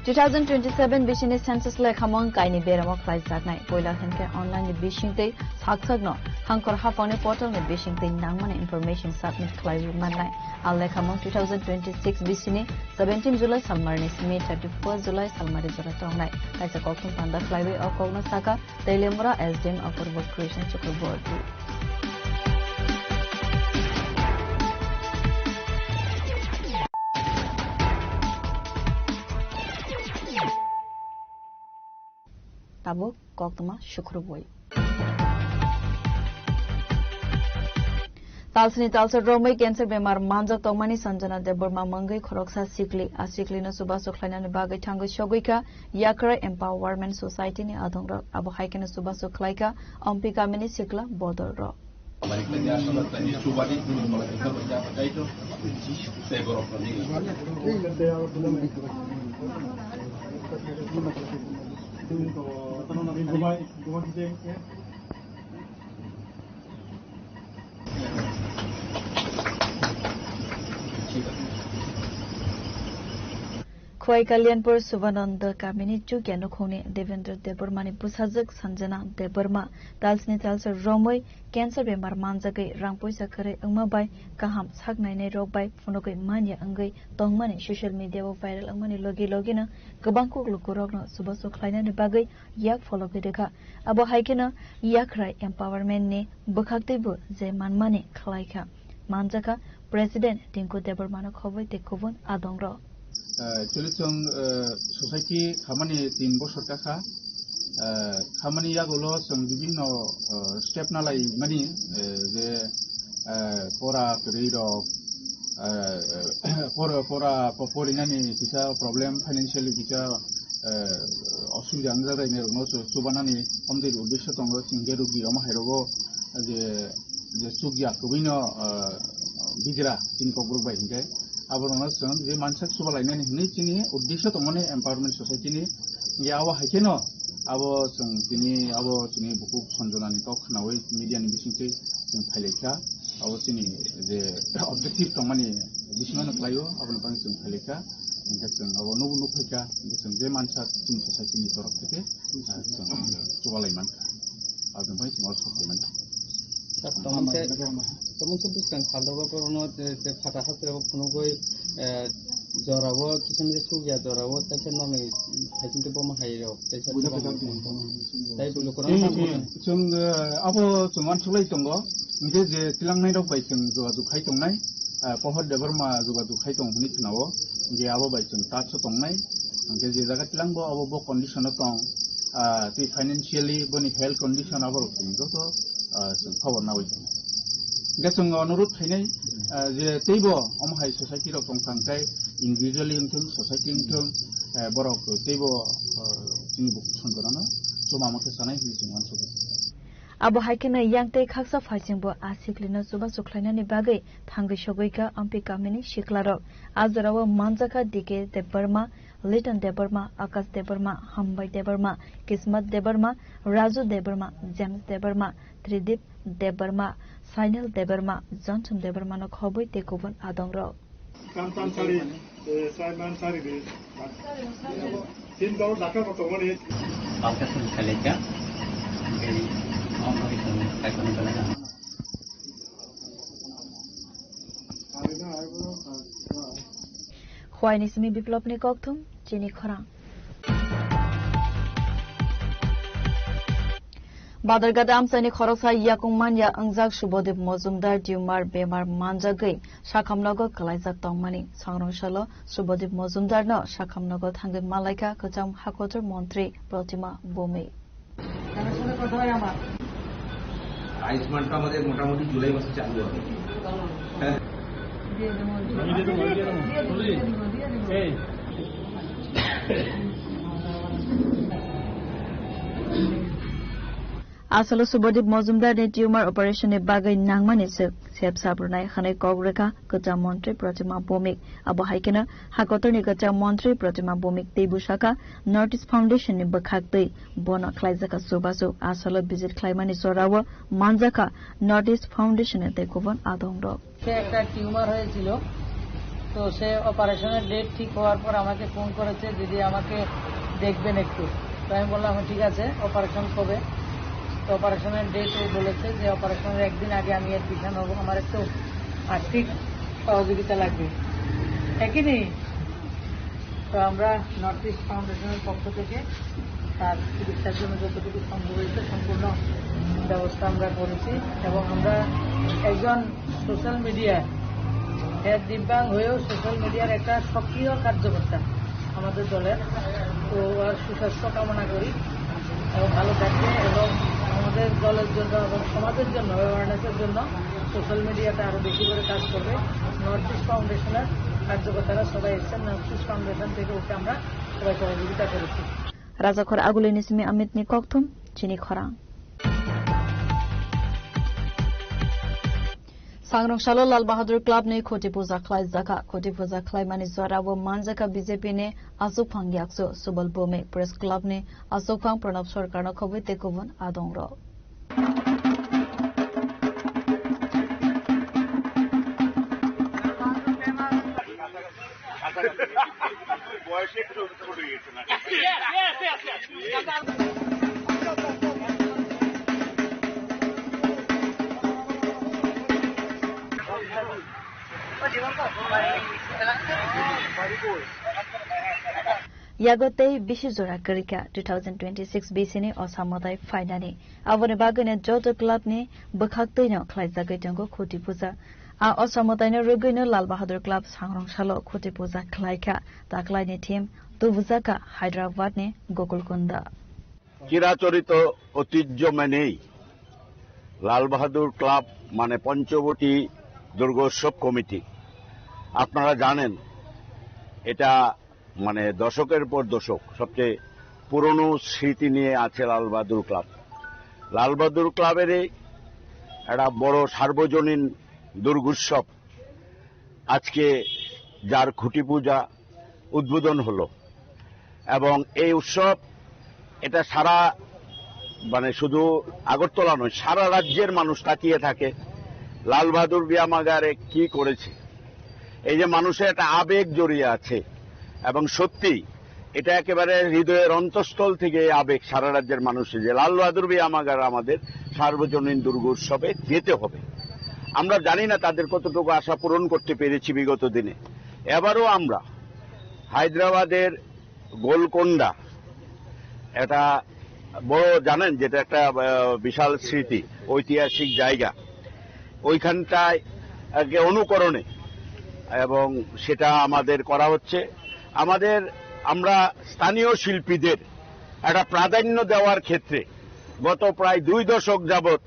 Two thousand twenty-seven bisini census lekhamung kaini beramo khlaijaknai. Poila hinkhe online ni bisingtwi saksakno hangkor haphangni portal ni bisingtwi nangmani information submit khlaiwi mannai. A lekhamung two thousand twenty-six bisini seventeen July salmarni simi thirty-first July salmari jora tongnai. Kaisa kokthum panda khlaiwi o kokno saka Teilemura S D M Apurbo Krishna Chakraborty. Tabuk koktwma sukrubwi. Talsini talsa romwi cancer bemar manjak tongmani Sanjana Debbarma mungwi khoroksa sikli. A siklino chubachu khlainani bagwi thangwi sogwi kha Yakra Empowerment Society ni adongrok. Abo hai kheno chubachu khlai kha Ompi kamini sikla bodol rok. Khowai Kalyanpur Subhananda kamini chukya nukhungni Devendra Debbarmani bwsajwk Sanjana Debbarma talsni talsa romwi cancer bemar manjagwi rang poisa kwrwi wngma bai kaham sak nainai rok bai phunugwi manya wngwi tongmani social media o viral wngmani logi logino kwbang kuk lukurokno chubachu khlainani bagwi yak phologwi rwkha. Abo hai kheno Yakrai Empowerment ni bwkhaktwibo je manmani khlai kha, manjakha President Tinku Debbarmano khobwi tei kubun adongrok. Eh, actually, chwng, eh, society khamani tin bosor kakha. Eh, khamani yagulo chwng bibinno, eh, step nalai mani, eh, je, eh, pora kwrwi rok, eh, pora, pora po-, porinani kisa problem, financially kisa, eh, osubida wngjakrokni rokno chu-, chubanani omtwi uddesyo tongo, chwng je rugi omo hai rogo je, je chukya kwbwino, eh, bijra chini kokborok bai hinkhe. Abo rokno chwng je mansak chuba lainani hinwi chini uddesyo tongmani empowerment society ni. Hinkhe abo hai kheno abo chwng tini abo chini bukhuk Sanjana ni kok khnaui media ni bisingtwi chwng phailaikha. Abo chini je objective tongmani bisingo no khlaio, aboni bagwi chwng phailaikha. Hinkhe chwng abo nugo nukphaikha, hinkhe chwng je mansak chini society ni torof theke, ah, chwng chuba lai mankha. Aboni bagwi chwng oro sok lai mankha. Sir, tongmung se, tongmung se bwskang saldogo borokno je, je phatha hasteo phunugwi, eh, jorao, kisamisa sukya jorao, teisa nokni thaichingtwi bomo hai rok, teisa tei bwlwk kwrwng. Chwng, chwng, eh, abo chwng uansuk lai tongo, hinkhe je twlangnai rok bai chwng jogajog khai tongnai, eh, Pohor Debbarma jogajog khai tong hwnwi khwnao, hinkhe abo bai chwng touch o tongnai, hinkhe je jaga twlang bo abo bo condition o tong, ah, tei financially boni health condition abo rok chwng joto, ah, chwng khobor naui tongo. Hingke chwng onurodh khainai, ah, je teibo omo hai society rok tong tang khe individually wngthung, society wngthung, eh, borok teibo, ah, chini bukhuk songkorano chuma omo khe chanai hinwi chwng uansukgo. Abo hai kheno yang tei khaksa phaisingbo a siklino chubachu khlainani bagwi thangwi sogwi kha Ampi kamini siklarok. A jorao manjakha D K Debbarma, Liton Debbarma, Akash Debbarma, Hambai Debbarma, Kismat Debbarma, Raju Debbarma, James Debbarma, Tridip Debbarma, Sainal Debbarma, Johnson Debbarmano khobwi tei kubun adongrok. Kam tam sari, eh, sai man sari de. Tin dol dakar ko tongoni. Palka sung kalaika. Kei, oh, bagi sung kai kono kalaika. Khwaini simi Biplopni kokthum, chini khorang. Badharghat amchaini khoroksa yakung manya wngjak Subodip Mojumdar tumor bemar manjagwi sakhamnogo kwlaijak tongmani. Sangrong salo Subodip Mojumdarno sakhamnogo thangwi malaikha kwcham hakotor montri Protima Bhowmik. আয়ুষ্মানটা আমাদের মোটামুটি জুলাই মাসে চালু হবে। হ্যাঁ। Asalo Subodip Mojumdar ni tumor operation ni bagwi nangmani se-, sep sabrunai hwnwi kok rwkha kwcham montri Protima Bhowmik. Abo hai kheno hakotorni kwcham montri Protima Bhowmik tei bwsakha North East Foundation ni bwkhak twi bono khlaijakha chubachu. Asalo visit khlaimani jorao manjakha North East Foundation ni tei kubun adongrok. সে একটা টিউমার হয়েছিল, তো সে অপারেশনের ডেট ঠিক হওয়ার পর আমাকে ফোন করেছে, "দিদি, আমাকে দেখবেন একটু।" তো আমি বললাম, "হ্যাঁ, ঠিক আছে, অপারেশন কবে?" তো অপারেশনের ডেট ও বলেছে যে অপারেশনের একদিন আগে আমি অ্যাডমিশন হব, আমার একটু আর্থিক সহযোগিতা লাগবে। একই নেই। তো আমরা নর্থ ইস্ট ফাউন্ডেশনের পক্ষ থেকে তার চিকিৎসার জন্য যতটুকু সম্ভব হয়েছে সম্পূর্ণ ব্যবস্থা আমরা করেছি। এবং আমরা একজন সোশ্যাল মিডিয়া, হ্যাঁ, দিব্যাঙ্গ হয়েও সোশ্যাল মিডিয়ার একটা সক্রিয় কার্যকর্তা আমাদের দলের। তো ওর সুস্বাস্থ্য কামনা করি এবং ভালো থাকবে এবং আমাদের দলের জন্য এবং সমাজের জন্য, অ্যাওয়ারনেসের জন্য সোশ্যাল মিডিয়াতে আরো বেশি করে কাজ করবে। নর্থ ইস্ট ফাউন্ডেশনের কার্যকর্তারা সবাই এসছেন, নর্থ ইস্ট ফাউন্ডেশন থেকে ওকে আমরা সবাই সহযোগিতা করেছি। Rajakhor Agulini simi Amit ni kokthum, chini khorang. Sangrong salo Lal Bahadur Club ni Khoti Puja khlai jakha. Khoti Puja khlai mani jora o manjakha B J P ni Aswkphang Yaksu Subal Bhowmik, Press Club ni Aswkphang Pranab Sarkar no khobwi tei kubun adongrok. Yago tei bisi jora kwrwikha two thousand twenty-six B C ni Osa mwtai phainani. Aboni bagwino joto club ni bwkhak twino khlaijagwi tongo Khoti Puja. A Osa mwtaino rwgwino Lal Bahadur Club Sangrong salo Khoti Puja khlaikha. Taklaini theme tubujakha Hyderabad ni Gokul Kunda. চিরাচরিত ঐতিহ্য মেনেই লাল বাহাদুর ক্লাব মানে পঞ্চবটী দুর্গোৎসব কমিটি, আপনারা জানেন, এটা মানে দশকের পর দশক সবচেয়ে পুরনো স্মৃতি নিয়ে আছে লাল বাহাদুর ক্লাব। লাল বাহাদুর ক্লাবেরই একটা বড় সার্বজনীন দুর্গোৎসব, আজকে যার খুঁটি পূজা উদ্বোধন হলো, এবং এই উৎসব এটা সারা, মানে শুধু আগরতলা নয়, সারা রাজ্যের মানুষ তাকিয়ে থাকে লাল বাহাদুর ব্যায়ামাগারে কি করেছে। এই যে মানুষের একটা আবেগ জড়িয়ে আছে, এবং সত্যি এটা একেবারে হৃদয়ের অন্তঃস্থল থেকে এই আবেগ সারা রাজ্যের মানুষের, যে লাল বাহাদুর ব্যায়ামাগার আমাদের সার্বজনীন দুর্গোৎসবে যেতে হবে। আমরা জানি না তাদের কতটুকু আশা পূরণ করতে পেরেছি বিগত দিনে। এবারও আমরা হায়দ্রাবাদের গোলকোন্ডা, এটা বড়, জানেন, যেটা একটা, আহ, বিশাল স্মৃতি, ঐতিহাসিক জায়গা, ওইখানটায় একে অনুকরণে, এবং সেটা আমাদের করা হচ্ছে। আমাদের, আমরা স্থানীয় শিল্পীদের একটা প্রাধান্য দেওয়ার ক্ষেত্রে গত প্রায় দুই দশক যাবৎ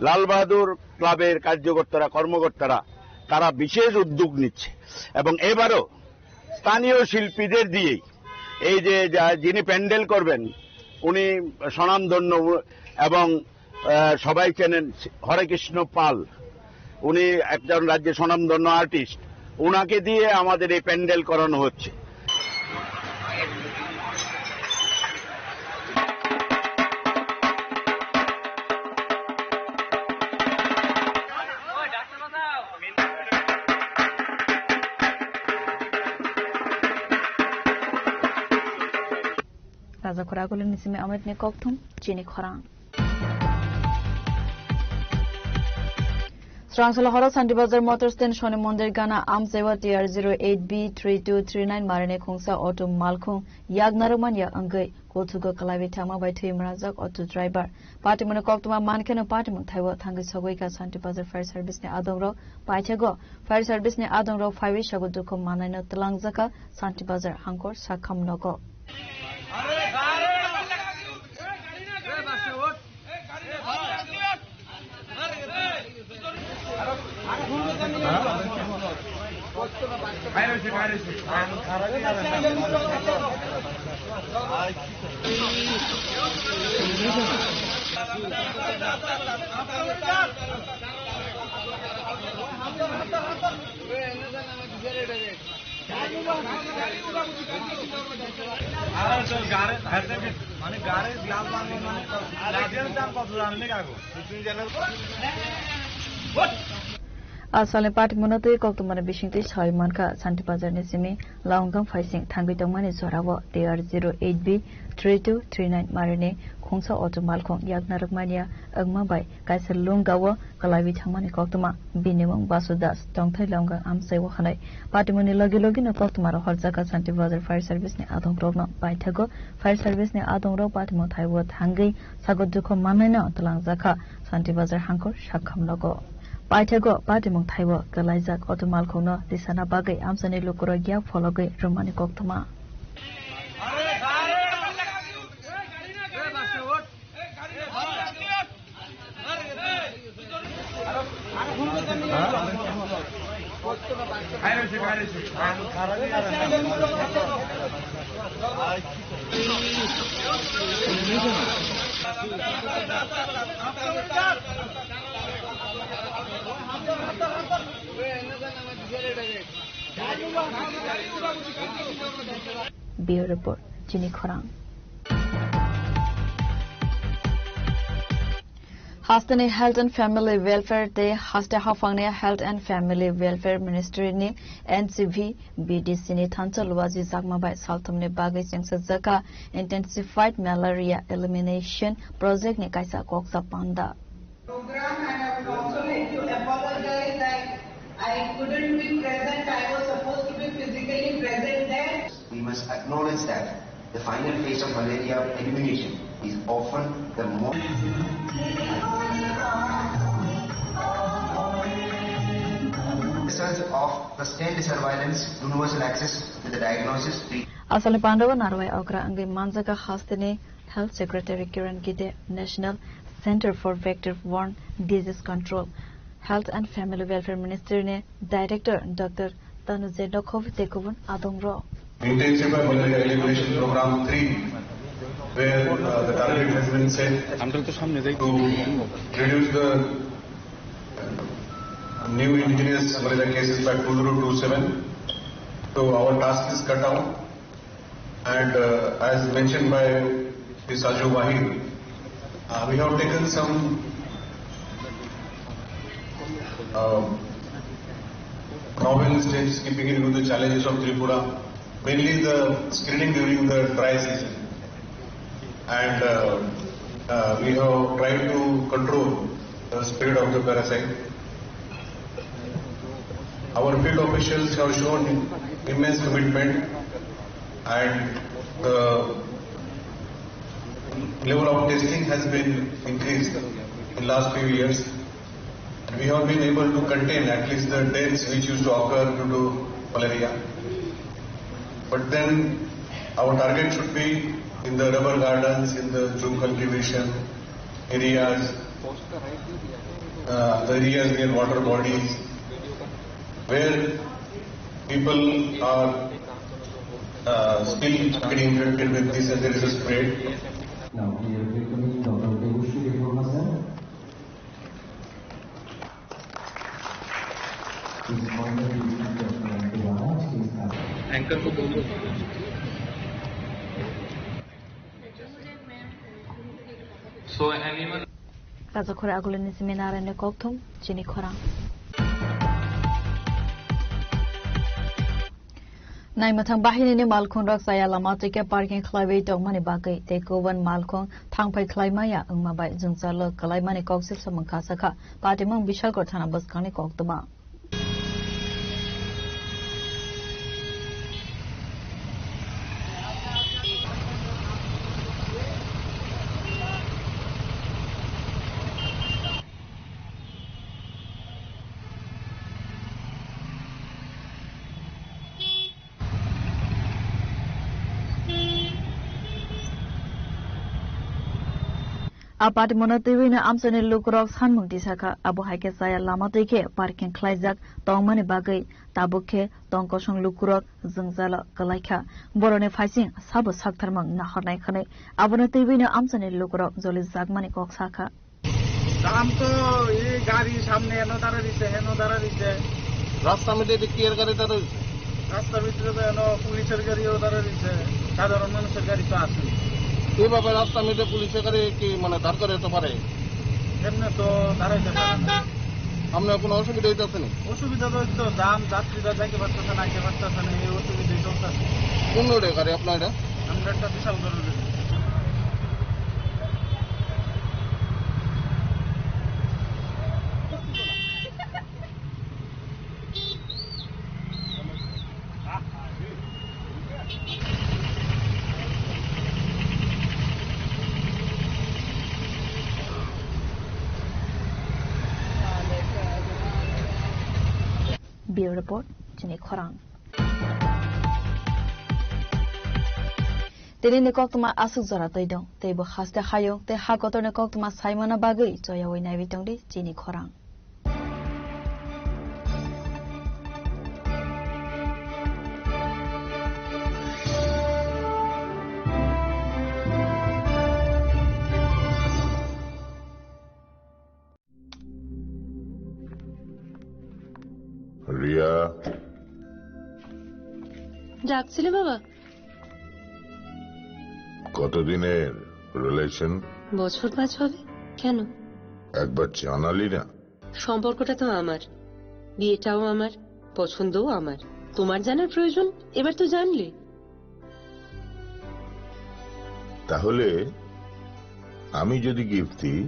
লাল বাহাদুর ক্লাবের কার্যকর্তারা, কর্মকর্তারা, তারা বিশেষ উদ্যোগ নিচ্ছে এবং এবারও স্থানীয় শিল্পীদের দিয়েই এই যে যা-, যিনি প্যান্ডেল করবেন, উনি স্বনামধন্য এবং, আহ, সবাই চেনেন হরেকৃষ্ণ পাল, উনি একজন রাজ্যে স্বনামধন্য আর্টিস্ট, ওনাকে দিয়ে আমাদের এই প্যান্ডেল করানো হচ্ছে। Raja Khoragulini simi Amit ni kokthum chini khorang. Srangsolo horo Santi Bazar Motor Stand Shoni Mondir gana amchaiwa T R zero eight B three two three nine marini khungsa auto malkhung yak narwkmani ya wngwi kuthugo kwlaiwi thangma bai thwi mwnajak auto driver. Patimungni koktwma mankheno patimung thaibo thangwi sogwi kha Santi Bazar Fire Service ni adongrok paithakgo. Fire Service ni adongrok phaiwi sago dukhu mannaino twlangjakha Santi Bazar hangkor sakham nogo. A salni patimungno twi koktwmani bisingtwi sawi mankha, Santi Bazarni simi Launggang phaising thangwi tongmani jorao T R zero eight B three two three nine marini khungsa auto malkhung yakna rwkmani ya wngma bai kaisa lungao kwlaiwi thangmani koktwma. Bini mung Basu Das, tongthai Launggang amchaiwo hwnwi. Patimungni logi logino koktwmarok horjakha Santi Bazar Fire Service ni adongrokno. Paithago Fire Service ni adongrok patimung thaibo thangwi sago dukhu mannaino twlangjakha Santi Bazar hangkor sakham nogo. Paithago patimung thaibo kwlaijak auto malkhungno tisana bagwi amchaini lukurok yak phologwi rwmani koktwma. Bureau Report, Chini Khorang. Hasteni Health and Family Welfare tei haste haphangni Health and Family Welfare Ministry ni N C V B D C ni thansa luaji jakma bai salthumni bagwi chengsa jaka Intensified Malaria Elimination Project ni kaisa koksa panda. Program, and I would also like to apologize that I couldn't be present. I was supposed to be physically present there. We must acknowledge that the final phase of malaria elimination is often the most results of sustained surveillance, universal access to the diagnosis, treatment. Aswkni pandao narwai okra wngwi manjak hasteni Health Secretary Kiran Gide, National Center for Vector-Borne Disease Control, Health and Family Welfare Ministry ni Director Doctor Tanuj Nokhov tei kubun adongrok. Intensify Malaria Elimination Program three, where, uh, the target has been set to reduce the new indigenous malaria cases by two zero two seven. So our task is cut out. And, uh, as mentioned by Mister Saju Wahid, uh, we have taken some, uh, novel steps keeping in view the challenges of Tripura, mainly the screening during the dry season. And, uh, uh, we have tried to control the spread of the parasite. Our field officials have shown immense commitment, and the level of testing has been increased in last few years. And we have been able to contain at least the deaths which used to occur due to malaria. But then our target should be in the rubber gardens, in the jhum cultivation areas, uh, the areas near water bodies where people are, uh, still getting infected with this and there is a spread. Now, we are welcoming Doctor Debushri Debbarma, sir. His appointment is subject to Anchor ko bol do. So anyone? Rajakhor agulini simi narani kokthum chini khorang. Naimathang bahinini malkhungrok chaya lama twi khe parking khlaiwi tongmani bagwi tei kubun malkhung thangphai khlai maya wngma bai jwngjalo kwlaimani kok sipsa mwngkha sakha. Patimung Bishalgarh thana bwskangni koktwma. A patimono twiwino amchaini lukurok sanmung tisakha, abo hai khe chaya lama twi khe parking khlaijak tongmani bagwi tabuk khe tong kosong lukurok jwngjalo kwlaikha. Borokni phaising sabo saktharmung nahornai khwnwi abono twiwino amchaini lukurok jolijakmani kok sakha. Jam to এই গাড়ি সামনে এনো দাঁড়া দিছে, এনো দাঁড়া দিছে। রাস্তার মধ্যে দেখি এর গাড়ি দাঁড়া দিছে। রাস্তার ভিতরে তো এনো পুলিশের গাড়িও দাঁড়া দিছে, সাধারণ মানুষের গাড়ি তো আছে। এইভাবে রাস্তার মধ্যে পুলিশের গাড়ি কি মানে দাঁড় করে যেতে পারে? এমনি তো দাঁড়াইতে পারে না। আপনার কোনো অসুবিধা হইতেছে না? অসুবিধা তো হচ্ছে, জাম, যাত্রীরা যাইতে পারতেছে না, আইতে পারতেছে না, এই অসুবিধাই চলতেছে। কোন রোডে গাড়ি আপনার এটা? আমরা একটা বিশাল বড় road. Bureau Report, chini khorang. Tini ni koktwma aswk jora twi dong, tei bo haste hayung tei ha kotor ni koktwma saimano bagwi choyawi naiwi tongdi chini khorang. Riya. ডাকছিলে বাবা? কতদিনের রিলেশন? বছর পাঁচ হবে। কেন? একবার জানালি না। সম্পর্কটা তো আমার, বিয়েটাও আমার, পছন্দও আমার। তোমার জানার প্রয়োজন, এবার তো জানলে। তাহলে আমি যদি গিফট দিই,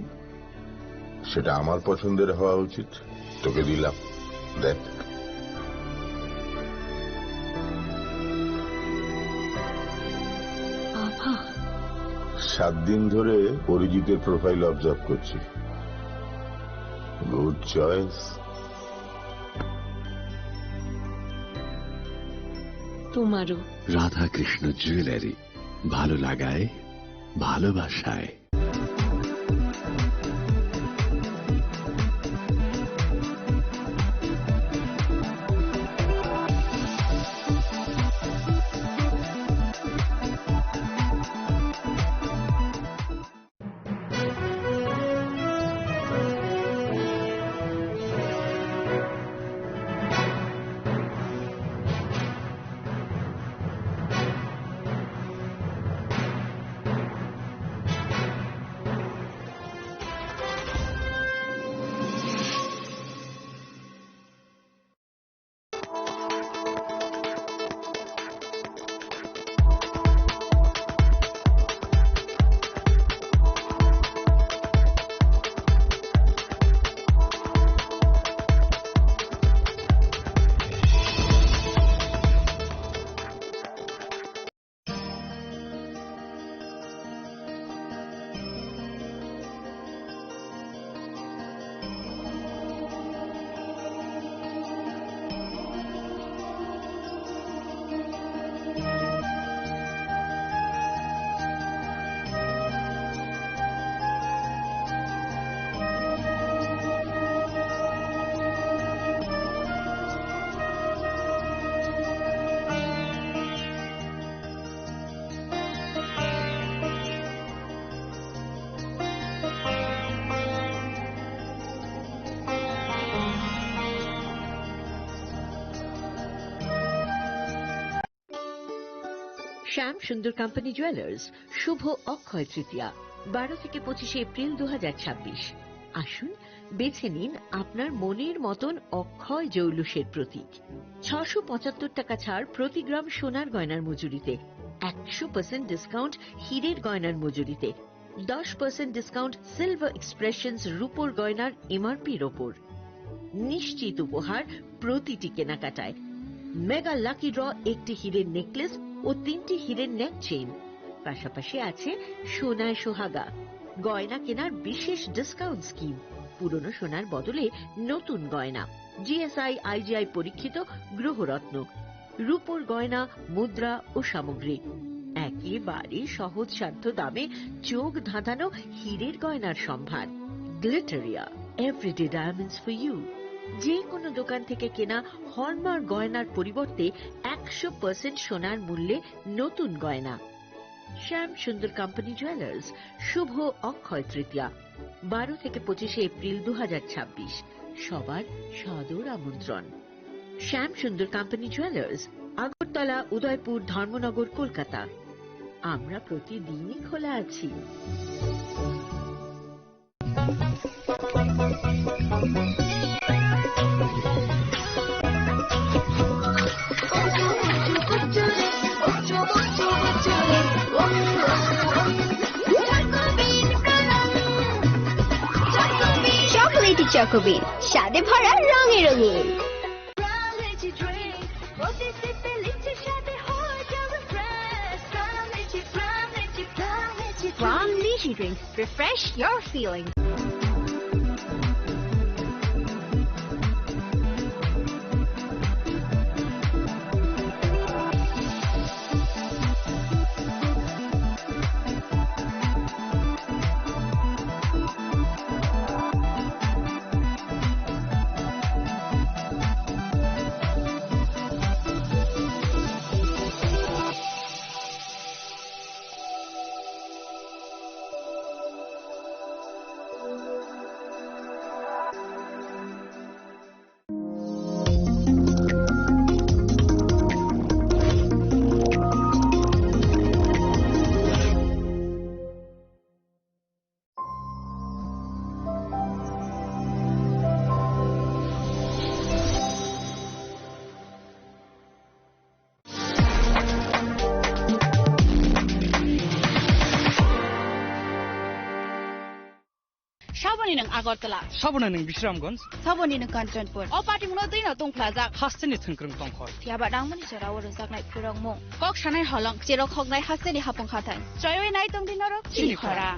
সেটা আমার পছন্দের হওয়া উচিত। তোকে দিলাম, দেখ। বাবা। সাত দিন ধরে অরিজিতের প্রোফাইল অবজার্ভ করছি। Good choice. তোমারও। রাধাকৃষ্ণ জুয়েলারি, ভালো লাগায় ভালোবাসায়। শ্যাম সুন্দর কোম্পানি জুয়েলার্স, শুভ অক্ষয় তৃতীয়া, বারো থেকে পঁচিশে এপ্রিল দু হাজার ছাব্বিশ। আসুন, বেছে নিন আপনার মনের মতন অক্ষয় জৌলুসের প্রতীক। ছশো পঁচাত্তর টাকা ছাড় প্রতি গ্রাম সোনার গয়নার মজুরিতে, একশো পার্সেন্ট ডিসকাউন্ট হীরের গয়নার মজুরিতে, দশ পার্সেন্ট ডিসকাউন্ট সিলভার এক্সপ্রেশনস রূপোর গয়নার এমআরপির ওপর। নিশ্চিত উপহার প্রতিটি কেনাকাটায়। মেগা লাকি ড্র, একটি হীরের নেকলেস ও তিনটি হীরের নেক চেইন। পাশাপাশি আছে সোনায় সোহাগা, গয়না কেনার বিশেষ ডিসকাউন্ট স্কিম, পুরনো সোনার বদলে নতুন গয়না, জিএসআই আইজিআই পরীক্ষিত গ্রহরত্ন, রূপোর গয়না, মুদ্রা ও সামগ্রী। একেবারে সহজ সাধ্য দামে চোখ ধাঁধানো হীরের গয়নার সম্ভার। Glitteria, everyday diamonds for you. যে কোনো দোকান থেকে কেনা হলমার্ক গয়নার পরিবর্তে একশো পার্সেন্ট সোনার মূল্যে নতুন গয়না। শ্যাম সুন্দর কোম্পানি জুয়েলার্স, শুভ অক্ষয় তৃতীয়া, বারো থেকে পঁচিশে এপ্রিল দু হাজার ছাব্বিশ। সবার সাদর আমন্ত্রণ। শ্যাম সুন্দর কোম্পানি জুয়েলার্স, আগরতলা, উদয়পুর, ধর্মনগর, কলকাতা। আমরা প্রতিদিনই খোলা আছি। চকোলেটি চকোবিন, স্বাদে ভরা, রঙে রঙিন। Plum Lychee Drinks, refresh your feelings. Saboni nwng Agartala. Saboni nwng Bisramganj. Saboni nwng Kanchanpur. O patimungno twino tongphlajak. Hasteni thwngkwrwng tongkhor. Phiya ba nangmani jorao rwjaknai phurokmung. Kok sanai holong, cherok hoknai hasteni hapung hathai. Choiwi nai tongdi norok chini khora.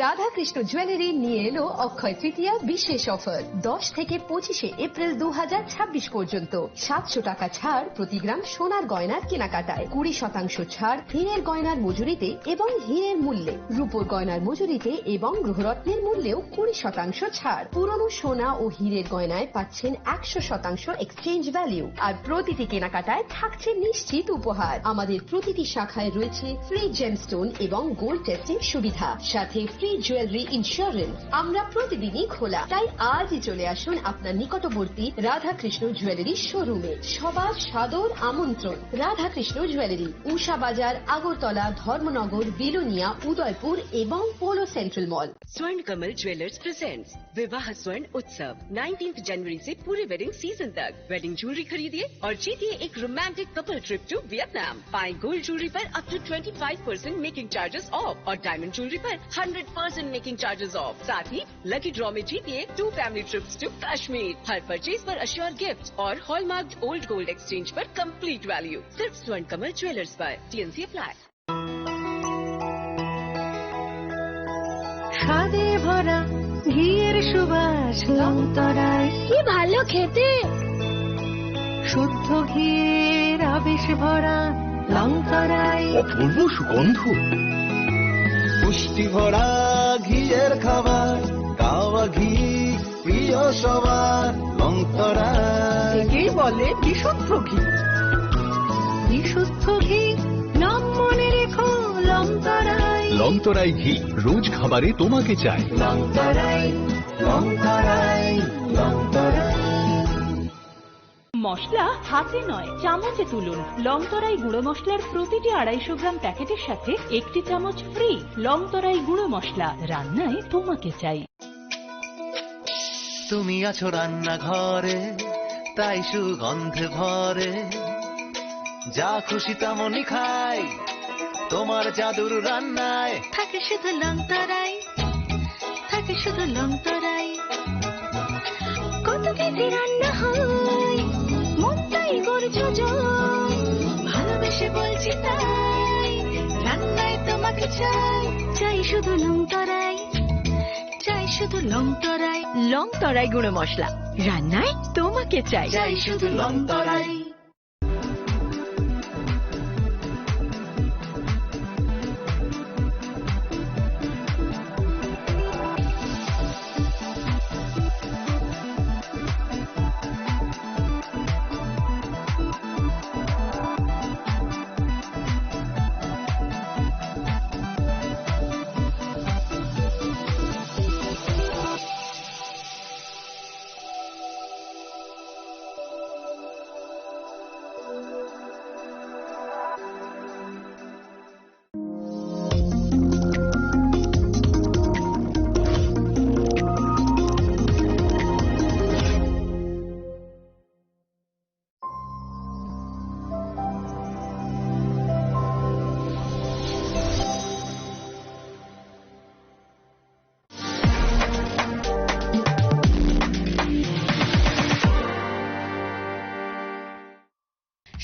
Radhakrishna jewellery নিয়ে এলো অক্ষয় তৃতীয়া বিশেষ অফার। দশ থেকে পঁচিশে এপ্রিল দু হাজার ছাব্বিশ পর্যন্ত সাতশো টাকা ছাড় প্রতি গ্রাম সোনার গয়নার কেনাকাটায়, কুড়ি শতাংশ ছাড় হীরের গয়নার মজুরিতে এবং হীরের মূল্যে, রূপোর গয়নার মজুরিতে এবং গ্রহরত্নের মূল্যেও কুড়ি শতাংশ ছাড়। পুরনো সোনা ও হীরের গয়নায় পাচ্ছেন একশো শতাংশ এক্সচেঞ্জ ভ্যালু, আর প্রতিটি কেনাকাটায় থাকছে নিশ্চিত উপহার। আমাদের প্রতিটি শাখায় রয়েছে ফ্রি জেমস্টোন এবং গোল্ড টেস্টিং সুবিধা, সাথে ফ্রি জুয়েলারি ইন্স্যুরেন্স। আমরা প্রতিদিনই খোলা, তাই আজই চলে আসুন আপনার নিকটবর্তী রাধাকৃষ্ণ জুয়েলারি শোরুমে। সবার সাদর আমন্ত্রণ। রাধাকৃষ্ণ জুয়েলারি, উষা বাজার, আগরতলা, ধর্মনগর, বিলোনিয়া, উদয়পুর এবং পোলো সেন্ট্রাল মল। Swarnkamal Jewellers presents विवाह स्वर्ण उत्सव नाइनटीन्थ जनवरी से पूरे वेडिंग सीजन तक। वेडिंग ज्वेलरी खरीदिए और जीतिए एक romantic couple trip to Vietnam. पाएं गोल्ड ज्वेलरी पर up to twenty five percent making charges off और डायमंड ज्वेलरी पर hundred percent making charges off. साथ ही लकी ड्रॉ में जीतिए two family trips to Kashmir. हर परचेज पर अश्योर गिफ्ट और हॉलमार्क्ड ओल्ड गोल्ड एक्सचेंज पर कंप्लीट वैल्यू। सिर्फ स्वर्ण कमल ज्वेलर्स पर। TNC apply. স্বাদে ভরা ঘিয়ের সুবাস লংতরাই। কি ভালো খেতে। শুদ্ধ ঘিয়ের আবেশ ভরা লংতরাই। অপূর্ব সুগন্ধ। পুষ্টি ভরা ঘিয়ের খাবার, গাওয়া ঘি প্রিয় সবার লংতরাই। একেই বলে বিশুদ্ধ ঘি। বিশুদ্ধ ঘি, নাম মনে রেখো লংতরাই। লংতরাই ঘি, রোজ খাবারে তোমাকে চাই। লংতরাই, লংতরাই, লংতরাই। মশলা হাতে নয়, চামচে তুলুন। লংতরাই গুঁড়ো মশলার প্রতিটি আড়াইশো গ্রাম প্যাকেটের সাথে একটি চামচ ফ্রি। লংতরাই গুঁড়ো মশলা, রান্নায় তোমাকে চাই। তুমি আছো রান্নাঘরে, তাই সুগন্ধে ভরে। যা খুশি তেমনই খাই, তোমার জাদুর রান্নায়। থাকে শুধু লংতরাই, থাকে শুধু লংতরাই। কত কেজি রান্না হয়, মনটাই করছো জয়। ভালোবেসে বলছি তাই, রান্নায় তোমাকে চাই। চাই শুধু লংতরাই, চাই শুধু লংতরাই। লংতরাই গুঁড়ো মশলা, রান্নায় তোমাকে চাই। চাই শুধু লংতরাই।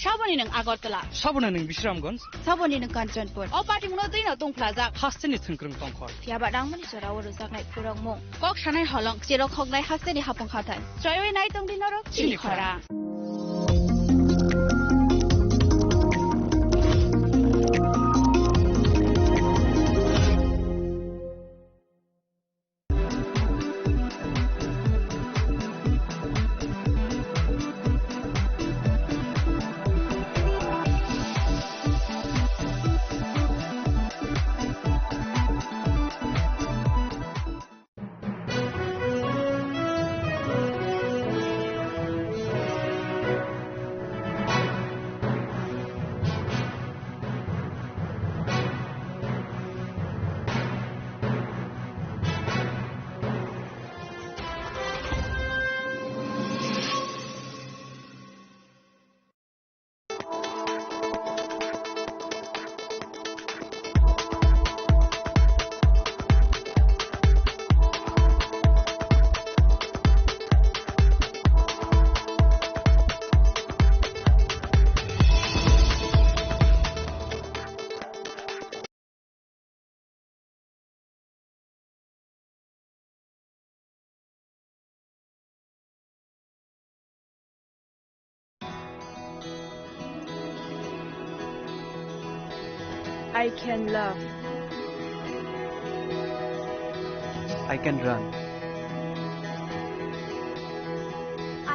Saboni nwng Agartala. Saboni nwng Bisramganj. Saboni nwng Kanchanpur. O party mungno twi no tongphlajak. Hasteni thwngkwrwng tongkhor. Phiya ba nangmani jora o rwjaknai phurokmung. Kok sanai holong, cherok hoknai hasteni hapung hathai. Choiwi nai tongdi norok chini khorang. I can love. I can run.